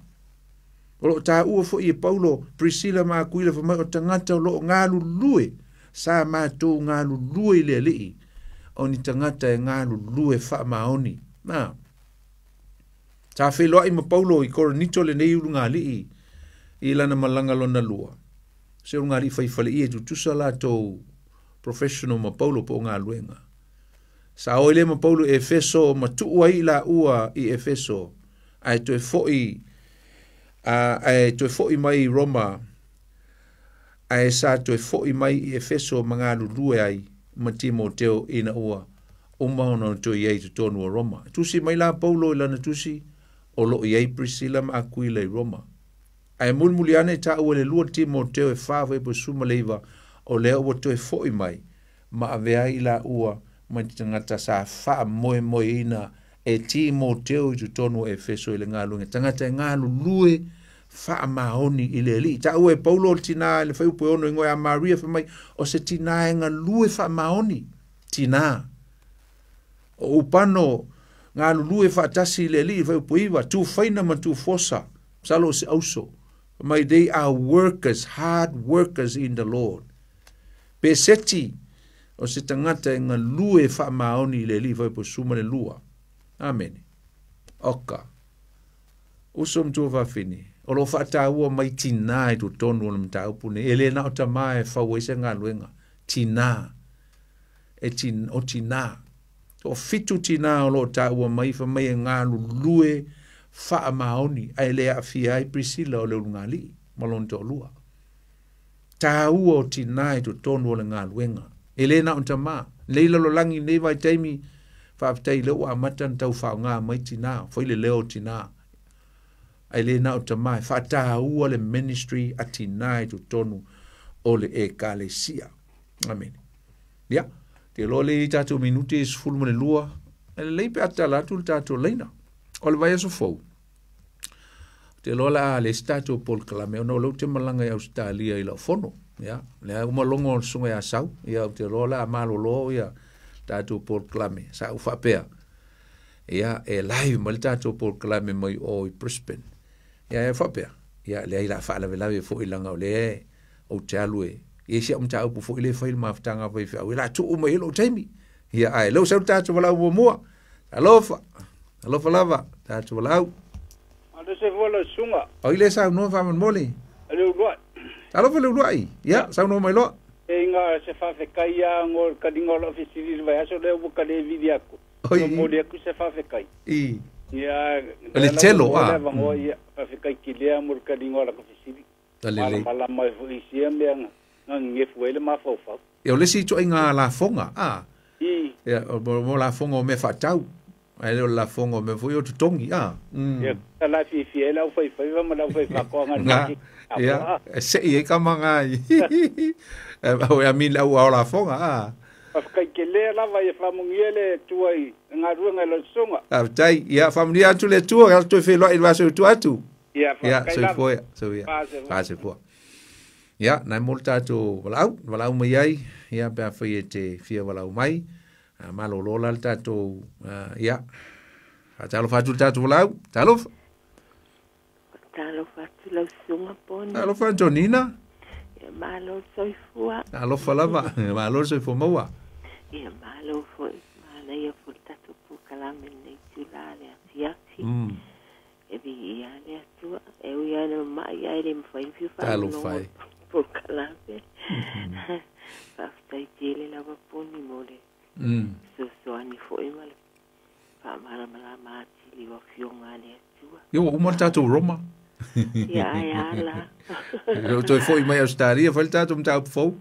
O loo taua foi e Paulo Prisila ma Akuila fai mai o tagata o loo galulue sa matou galulue i le Alii o ni tagata e galulue faamaoni. Na sa feiloai ma Paulo i Korinito lenei ulugalii i lana malaga lona lua. Se ulugalii faifaleia e tutusa latou professional ma Paulo po o galuega. Sa o ai lea ma Paulo i Efeso ma tuu ai i laua i Efeso ae toe foi ae toe foi mai i Roma ae sa toe foi mai i Efeso ma galulue ai ma Timoteo ina ua uma ona toe i ai i totonu o Roma. Tusi mai la Paulo i lana tusi o loo i ai Prisila ma Akuila i Roma. Ae mulimuli ane taua i le 2 Timoteo e 4 fuaiupu 19 o lea ua toe foi mai ma avea ai i laua ma te tagata sa faamoemoeina e Timoteo i totonu o Efeso i le galuega. Tagata e galulue faamaoni i le Alii. Taua e Paulo o le tinā i le fuaiupu e 6 igoa ia Maria fai mai o se tinā e galue faamaoni. Tinā. O Upano galulue faatasi i le Alii fuaiupu 9, Tufaina ma Tufosa, masalo o se auso. Fai mai they are workers, hard workers in the Lord. Peseti o se tagata e galue faamaoni i le Alii fuaiupu 12. Amene. Oka. Uso ma tuafafine, o loo faataua mai tinā i totonu o le mataupu nei. E le na o tamā e fau ai se galuega. Tinā. E tin, o tinā. O 7 tinā o loo taua mai fai mai e galulue faamaoni ae le aafia ai Prisila o le ulugalii ma lona toalua. Taua o tinā i totonu o le galuega. E le na o tamā. Nei lalolagi nei vaitaimi, faafetai lea ua amata ona tau faaaoga mai tinā, fai le leo o tinā. Ae le na o tamā, e faataua le ministry a tinā i totonu o le ekalesia. Amene. Ia, te loa le i tatou minute e 12, e lelei pe a tatala atu le tatou laina. O le vaiaso fou, te loa la a le isi tatou polokalame, ona o lea ou te malaga i Ausetalia i lau fono. Ia, lea uma logo o le susuga ia Sau, ia, ou te loa la a malolo ia tatou polokalame, sa ou faapea. Ia, e live mai le tatou polokalame mai o i Brisbane. Ia, e faapea, ia, leai la faalavelave foi laga o lea ou te alu e i ai si au mataupu foi lea e fai i le mafutaga a faifeau, ia la tuu mai ai lou taimi. Ia, ae lea ua sau le tatou valaau muamua. Alofa, alofa lava, tatou valaau. Malo soifua lau susuga. Oi lea saunoa faamolemole. Le uluai. Alofa le uluai. Ia, saunoa mai loa. E inga se faafetai a ngo le kaliga o lau fesili i le vaiaso lea ua kale vili atu. Oi. Ua momoli atu se faafetai. I. Ia, O le telo, a. Le avanoa, ia, faafetai tele a mo le kaliga o laka fesili. Lelei. Malamalama ai foi i sia mea na gegefu ai le mafaufau. Ia, o le isi ituaiga lafoga, a. I. Ia, o lafoga o mea faatau, ae le o le lafoga o mea foi o totogi, a. Ia, la e fiafia ai le aufaifaiva ma le aufaifatoaga i le Nga, maketi ia, atoa. e sei ai tama nga i, I mean le au ao lafoga, a. Faafetai tele lava ia faamanuia le Atua i le galuega i lau susuga. Faafetai. Ia, faamanuia atu le Atua, ia toe feiloai i le vaiaso i tua atu. Ia, Ia, faafetai lava. soifua ia, soifua. Faasefua. Faasefua. Ia, nai mo le tatou valaau, valaau mai ai, ia, pe afai e te fia valaau mai, malolo la le tatou, ia, faatalofa atu le tatou valaau, talofa. Talofa atu lau susuga Poni. Talofa Antonina. Ia malo le soifua. Alofa lava, malo le soifua maua. Ia malo foi, manaia foi le tatou polokalame lenei itula le afiafi. E viia le Atua, e ui lava i le mamai ae le mafai ona fia Talofa faalogologo e. polokalame. Faafetai tele lava Poni mo le fesoasoani foi ma le faamalamalama atili o afioga a le Atua. Ia ua uma le tatou Roma. Ia ae a la. Ua toe foi mai Ausetalia fai le tatou mataupu fou.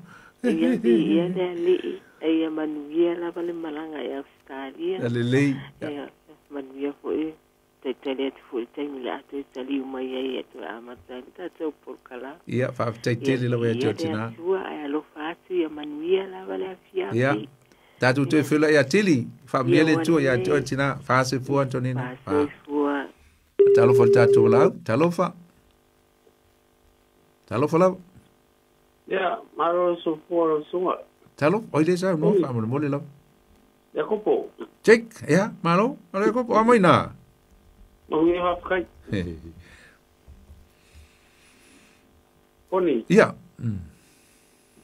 Ia viia le Alii, ia manuia lava le malaga i Ausetalia. Lelei. Ia manuia foi taitali atu foi i le taimi o le a toe taliu mai ai e toe amata ai le tatou polokalame. Ia, faafetai Ia tele lava ia te viia oe le tinā. Atua ae alofa atu ia manuia lava le Ia, afiafi. Tatou toe feiloai ia Tili, faamanuia le Atua ia te oe tina, faasoifua Antonina. Faasoifua. Talofa le tatou lau, talofa. Talofa lava. Ia, malo le soifua lau susuga. Talofa, oi le saunoa faamolemole lava. Iakopo. Jake, ia, malo, malo Iakopo, a mai nā. Manuia faafetai. Poni. Ia.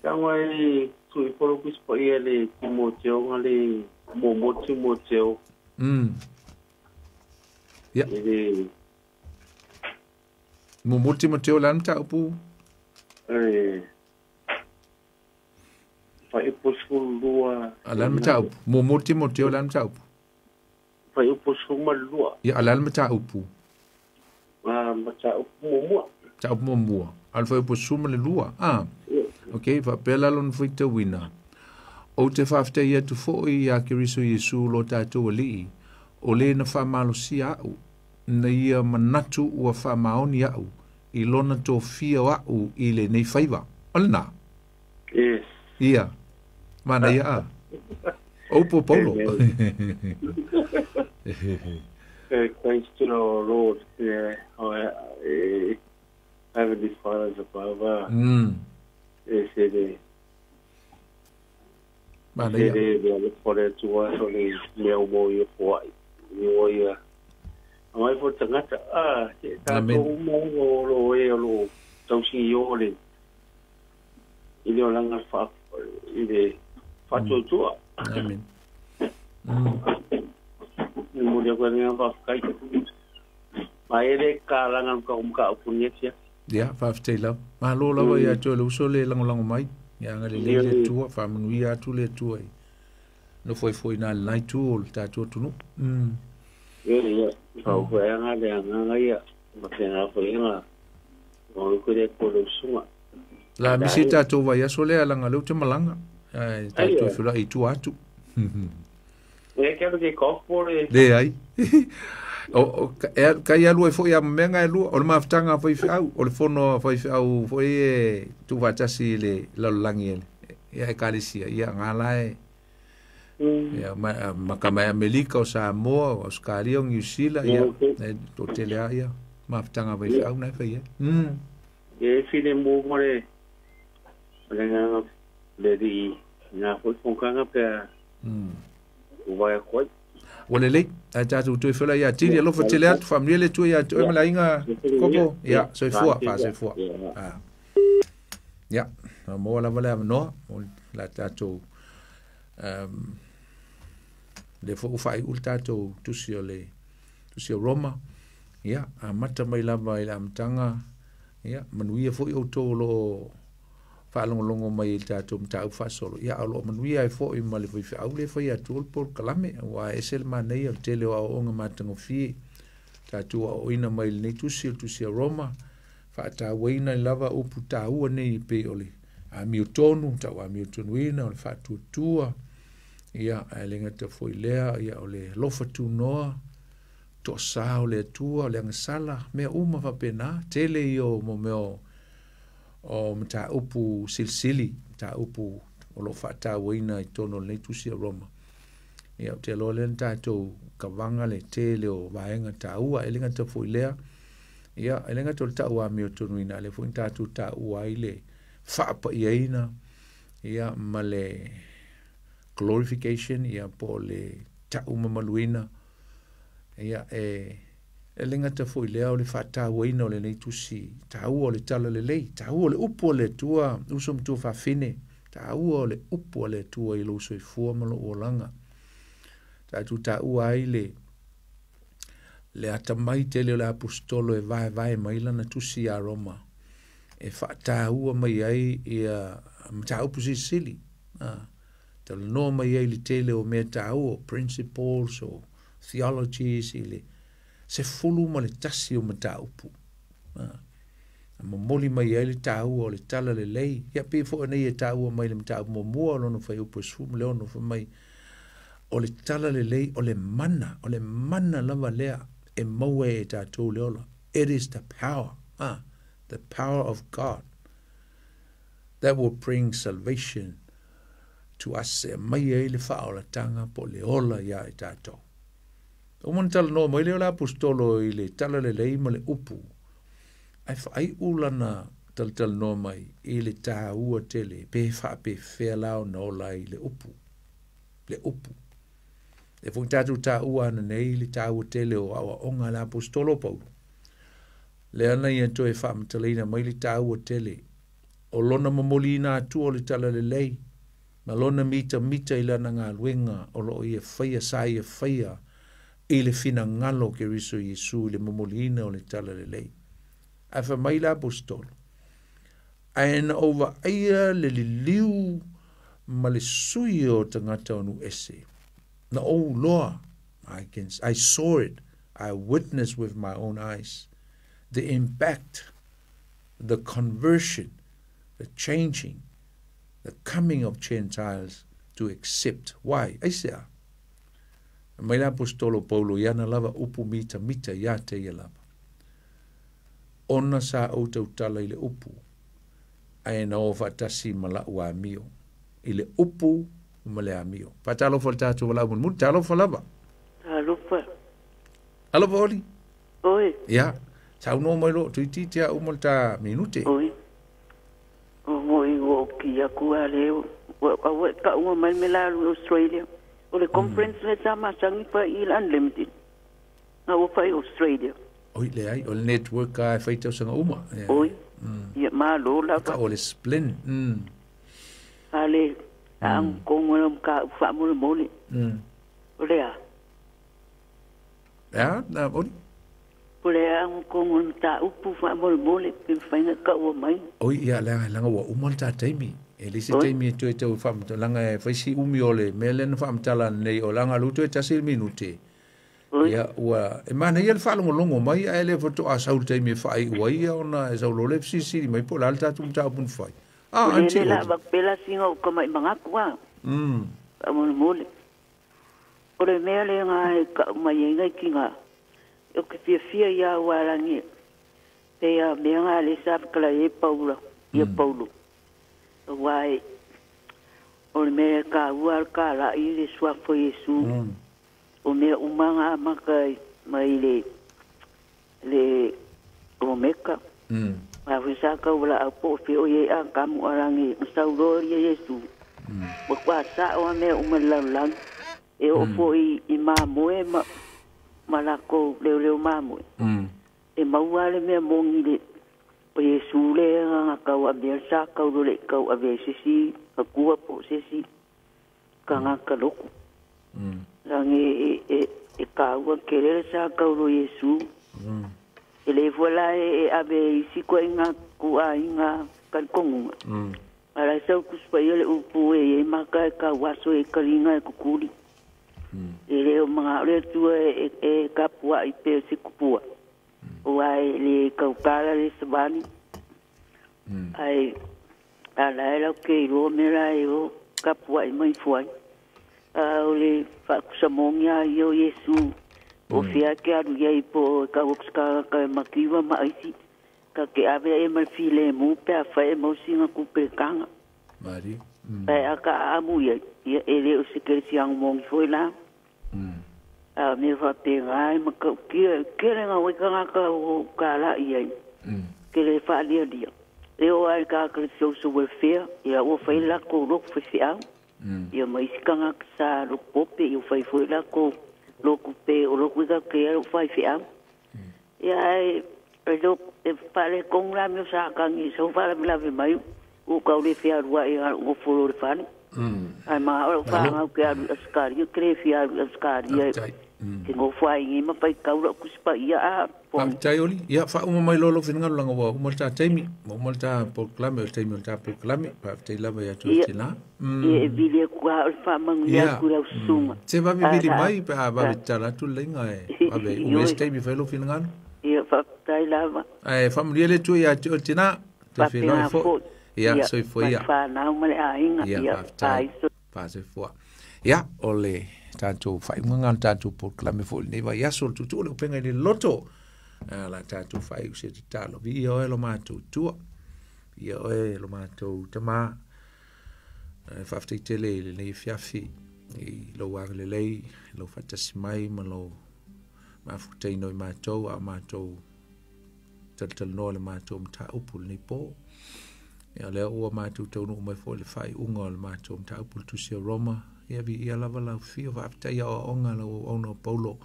Tago ai tui polo kusi paia le Timoteo nga le momo Timoteo. Ia. Le Momo Timoteo la mataupu. E fuaiupu 12. La mataupu. Momo Timoteo la mataupu. Fuaiupu 12. Ia la mataupu. Mataupu muamua. Mataupu muamua. A le fuaiupu 12. Ah. Ok, faapea la lona faitauina. Ou te faafetai atu foi iā Keriso Iesu lo tatou Alii, o le na faamalosia a'u, na ia manatu ua faamaoni a'u i lona tofia o a'u i lenei faiva. O lenā? Yes. Ia. Manaia a. Oupo Paulo. Thanks to our Lord, yeah, our Heavenly Father above. E se le Manaia. Se le le fore tua so le mea mo ia foai. Ni o ia. Mai fo tangata a te ta ko mo lo e lo tausi o le. I le olanga fa i le fatutua. Amen. Ni mo le ko ni fa kai. Mai le ka langa ka ka upunia sia. Ia, faafetai lava. Malo lava ia te oe le uso le lagolago mai. Ia agalelei le Atua, faamanuia atu le Atua i nofoifoina le la itu o le tatou atunuu. Ia, ia, faufueaga le agaga ia, ma tena foiga, o le kore ko le usuga. La misi tatou vaiaso lea laga lea ou te malaga. Ae tatou feiloai i tua atu. E ke alu ke golf po le. Leai. O, e, kai alu ai foi a mea e lua, o le mafutaga a faifeau, o le fono a faifeau foi e tuufaatasi i le lalolagi e le, ia ekalesia, ia ngā la e, ia, ma, maka mai Amerika, o Samoa, o Australia, o Niu Sila, ia, e toatele lava ia, mafutaga a faifeau na e fai ai. E file mo mo le le ngā le di ngā foi fonganga pea uvaea koe. Ua lelei, ae tatou toe feiloai ia Tili, alofa tele atu, faamanuia le Atua ia te oe ma le aiga Kopo. Ia, soifua, faasoifua. Ah. Ia, maua lava le avanoa o la tatou le foi ua faaiu le tatou tusi o le tusi o Roma. Ia, amata mai lava i le amataga. Ia, manuia foi outou o lo o faalogologo mai i le tatou mataupu faasolo. Ia, a o lo o manuia ai foi ma le faifeau lea e fai atu o le polokalame, aua e ese le manaia o le tele o aoaoga matagofie tatou aoaoina mai lenei tusi o le tusi a Roma, faatauaina ai lava upu taua nei e pei o le amiotonu, tau amiotonuina, o le faatuatua, ia, ae le gata foi lea, ia, o le alofa tunoa, toasā o le Atua, o le agasala, mea uma faapena, tele ia o mo mea o mataupu silisili, mataupu o lo o faatauaina i totonu o lenei tusi a Roma. Ia, ou te iloa lea na tatou kavaga le tele o vaega taua, e le gata foi i lea, ia, e le gata o le tau amiotonuina, a o lea foi na tatou taua ai le faapaiaina, ia, ma le glorification, ia, po o le tau mamaluina, ia, e E le gata foi i lea o le faatauaina o lenei tusi taua o le talalelei, taua o le upu a le Atua, uso ma tuafafine, taua o le upu a le Atua i lou soifua ma lou olaga. Tatou taua ai le le atamai tele o le aposetolo e vaevae mai lana tusi iā Roma e faataua mai ai ia mataupu silisili, a, talanoa mai ai i le tele o mea taua, o principles, o theologies i le 11 o mataupu. Na momoli mai ai le taua o le talalelei. Ia pei foi nei e taua mai le mataupu muamua o lona fuaiupu e 16 fai mai, o le talalelei o le mana, o le mana lava lea e maua ai e tatou le ola. It is the power, the power of God that will bring salvation To us e mai ai le faaolataga po o le ola iā i tatou. Uma ona talanoa mai lea o le Aposetolo i le talalelei ma le upu, ae faaiu lana talatalanoa mai i le tāua tele pe faapefea la ona ola ai le upu. Le upu. E foi tatou tāua ananei le tāua tele o aoaoga a le Aposetolo Paulo. Lea na ia toe faamatalaina mai le tāua tele o lona momoliina atu o le talalelei ma lona mitamita i lana galuega o loo ia faia sa ia faia i le finagalo o Keriso Iesu i le momoliina o le talalelei. Ae fai mai le Aposetolo, ae na ou vaaia le liliu ma le sui o tagata o nuu ese. Na ou loa, I can, I saw it, I witnessed with my own eyes the impact, the conversion, the changing, the coming of Gentiles to accept. Why? Aisea? Mai le Aposetolo Paulo i ana lava upu mitamita ia te ia lava. Ona sa ou tautala i le upu, ae na o faatasi ma la'u amio. I le upu ma le amio. Faatalofa le tatou valaau mulimuli, talofa lava. Talofa. Alofa Oli. Oi. Ia, saunoa mai loa, toeitiiti lava uma le ta minute. Oi. O moi ua oki aku a le ua e taua mai le mea la alu i Australia. O le conference lea sa masani fai i le unlimited. A ua fai i Australia. Oi, leai, o le network lava e fai tausaga uma. Oi. Ia malo lava. O le Splin. A le agogogo e mataupu faamolemole. O le a? E a, na Oli? O le agogogo o le mataupu faamolemole pe mafai ona taua mai. Oi, ia, leaga, leaga ua uma le ta taimi. E leai se taimi e toe tau faamatala, leaga e fai si umi o le mea lea na faamatala nei, o leaga o lea ua toe tasi le minute. Ia, ua, e manaia le faalogologo mai, ae le faatoa sau le taimi e faaiu ai ia ona e sau loa le fesilisili mai po o le a le tatou mataupu na fai. Ah, O le Aunty le la Oli. avatu pea la sina o Kamaʻimanatu a, faamolemole. O le mea lena e kau mai ai nai tina, ou te fiafia ia au alagi pei a mea na lea sa fetalai ai Paula, ia Paulo. Aua e, o le mea e taua a le talai i le suafa o Iesu. O mea uma na amata mai le le Omeka. A foi sa kau walaau po o fea o i ai Atamu alagi na sau loa ia Iesu. Ua toa sao a mea uma i le lalolagi. E oo foi i mamoe ma ma lakou leoleo mamoe. E maua lava le mea moni le o Iesu lea na tauavea le sa tau loa le i tauavea i se isi matua po o se isi tagata lotu. Lagi e e e taua tele le sa tau loa o Iesu. E le fua la e ave i isi ituaiga ituaiga talitonuga. A o la e sau Tusi Paia le upu e i ai mata e tauaso e taliga e tutuli. E le o manao le Atua e e tapuai pea o se tupua, aua e le tautala le savali. Ae a la e latou te iloa mea la e o tapuai mai fua ai. A o le faatusa moni lava ia o Iesu, o fea e te alu i ai po o e tau atu se tagata e mativa ma aisi, ta te ave ai ma le filemu pe afai e maua sina tupe i le taga. Ae a ta aamu i ai, ia e le o se kerisiano moni foi la. A o mea faapena e matautia, e tele naua i tagata o talai ai, te le faalialia. E oo lava i le tagata i le social welfare, ia ua fai le latou lotu faifeau. Ia ma isi tagata sa lotu pope, ia ua fai foi le latou lotu pe o lotu i tatou te i ai o faifeau. Ia ae e faaletonu la mea o Satani i sau faalavelave mai, ua ou tau le fia alu ae a lou nofo loa i le fale. Ae manao lau fanau ke alu i Ausetalia, ou te le fia alu i Ausetalia e nofo ai nei ma faitau lau Tusi Paia a poni. Faafetai Oli. Ia, faauma mai loa lou finagalo leaga ua uma le ta taimi, ua uma le ta polokalame, o le taimi o le ta polokalame. Faafetai lava ia te oe Ia, tina. ia e vili atu lava o le faamanuia Ia, atu i lau susuga. Se vave Ae vili la mai pe a vave tatala atu le laina e vave umi ai se Ioe. taimi e fai ai lou finagalo. Ia, faafetai lava. Ae faamanuia le Atua ia te oe tina. Toe feiloai Faapena foi. foi. Ia, Ia, soifua ma le ia. fanau ma le aiga. Ia, Ia, faafetai. faaiso. Faasoifua. Ia, o le tatou faaiuga lena o le tatou polokalame foi i lenei vaiaso, le tuutuu o le upega i le loto. A la tatou faaiu se tatalo. Viia oe lo matou Atua. Viia oe lo matou Tama. Faafetai i lenei afiafi i lou agalelei, i lou faatasi mai ma lou mafutaina o i matou, a o matou talatalanoa le matou mataupu lenei po. Ia lea ua matou taunuu mai foi le faaiuga o le matou mataupu le tusi a Roma. Ia viia lava lau afio, faafetai aoaoga lau auauna o Paulo.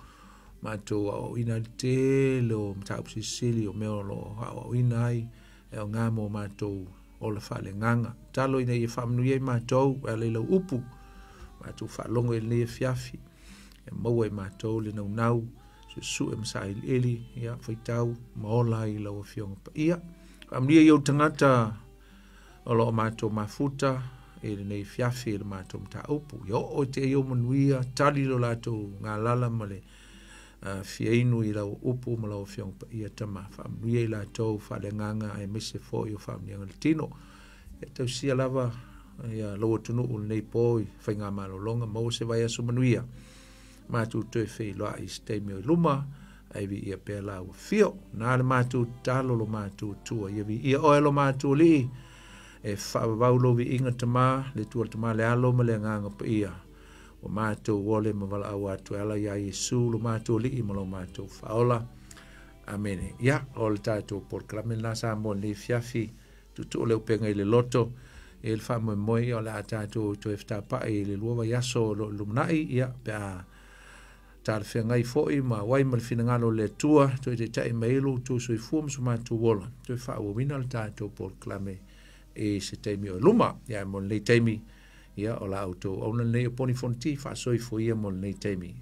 Matou aoaoina ai le tele o mataupu silisili o mea o lo o aoaoina ai e aoga mo matou ola faaleagaga. Talo ina ia faamanuia i matou e ala i lau upu, matou faalogo i lenei afiafi, e maua i matou le naunau, suesue ma sailiili, ia faitau ma ola ai lau afioga paia. Faamanuia i ou tagata o lo o matou mafuta i lenei afiafi i le matou mataupu. Ia oo i te i ou manuia, tali lo latou galala ma le fiainu i lau upu ma lau afioga paia tama. Faamanuia i latou faaleagaga aemaise foi o faamanuiaga le tino. Ia tausia lava ia lau atunuu lenei po i faigamalologa, maua se vaiaso manuia. Matou toe feiloai i se taimi o i luma, ai viia pea lau afio. Na le matou tatalo lo matou Atua, ia viia oe lo matou Alii, e faavavau lou viiga tama, le Atua le Tama le Alo ma le Agaga Paia. O matou ole ma valaau atu e ala ia Iesu lo matou Alii ma lo matou Faaola. Amene. Ia, o le tatou polokalame lena sa mo lenei afiafi, tuutuu le upega i le loto, e le faamoemoe o le a tatou toe fetapai i le lua vaiaso o lo o lumanai, ia, pe a talafeagai foi ma auai ma le finagalo o le Atua, toe taitai mai ai lo outou soifua ma so matou ola, toe faaauauina le tatou polokalame i se taimi o i luma. Ia, mo lenei taimi, ia, o la outou auauna lenei o Poni Fonoti, faasoifua ia mo lenei taimi.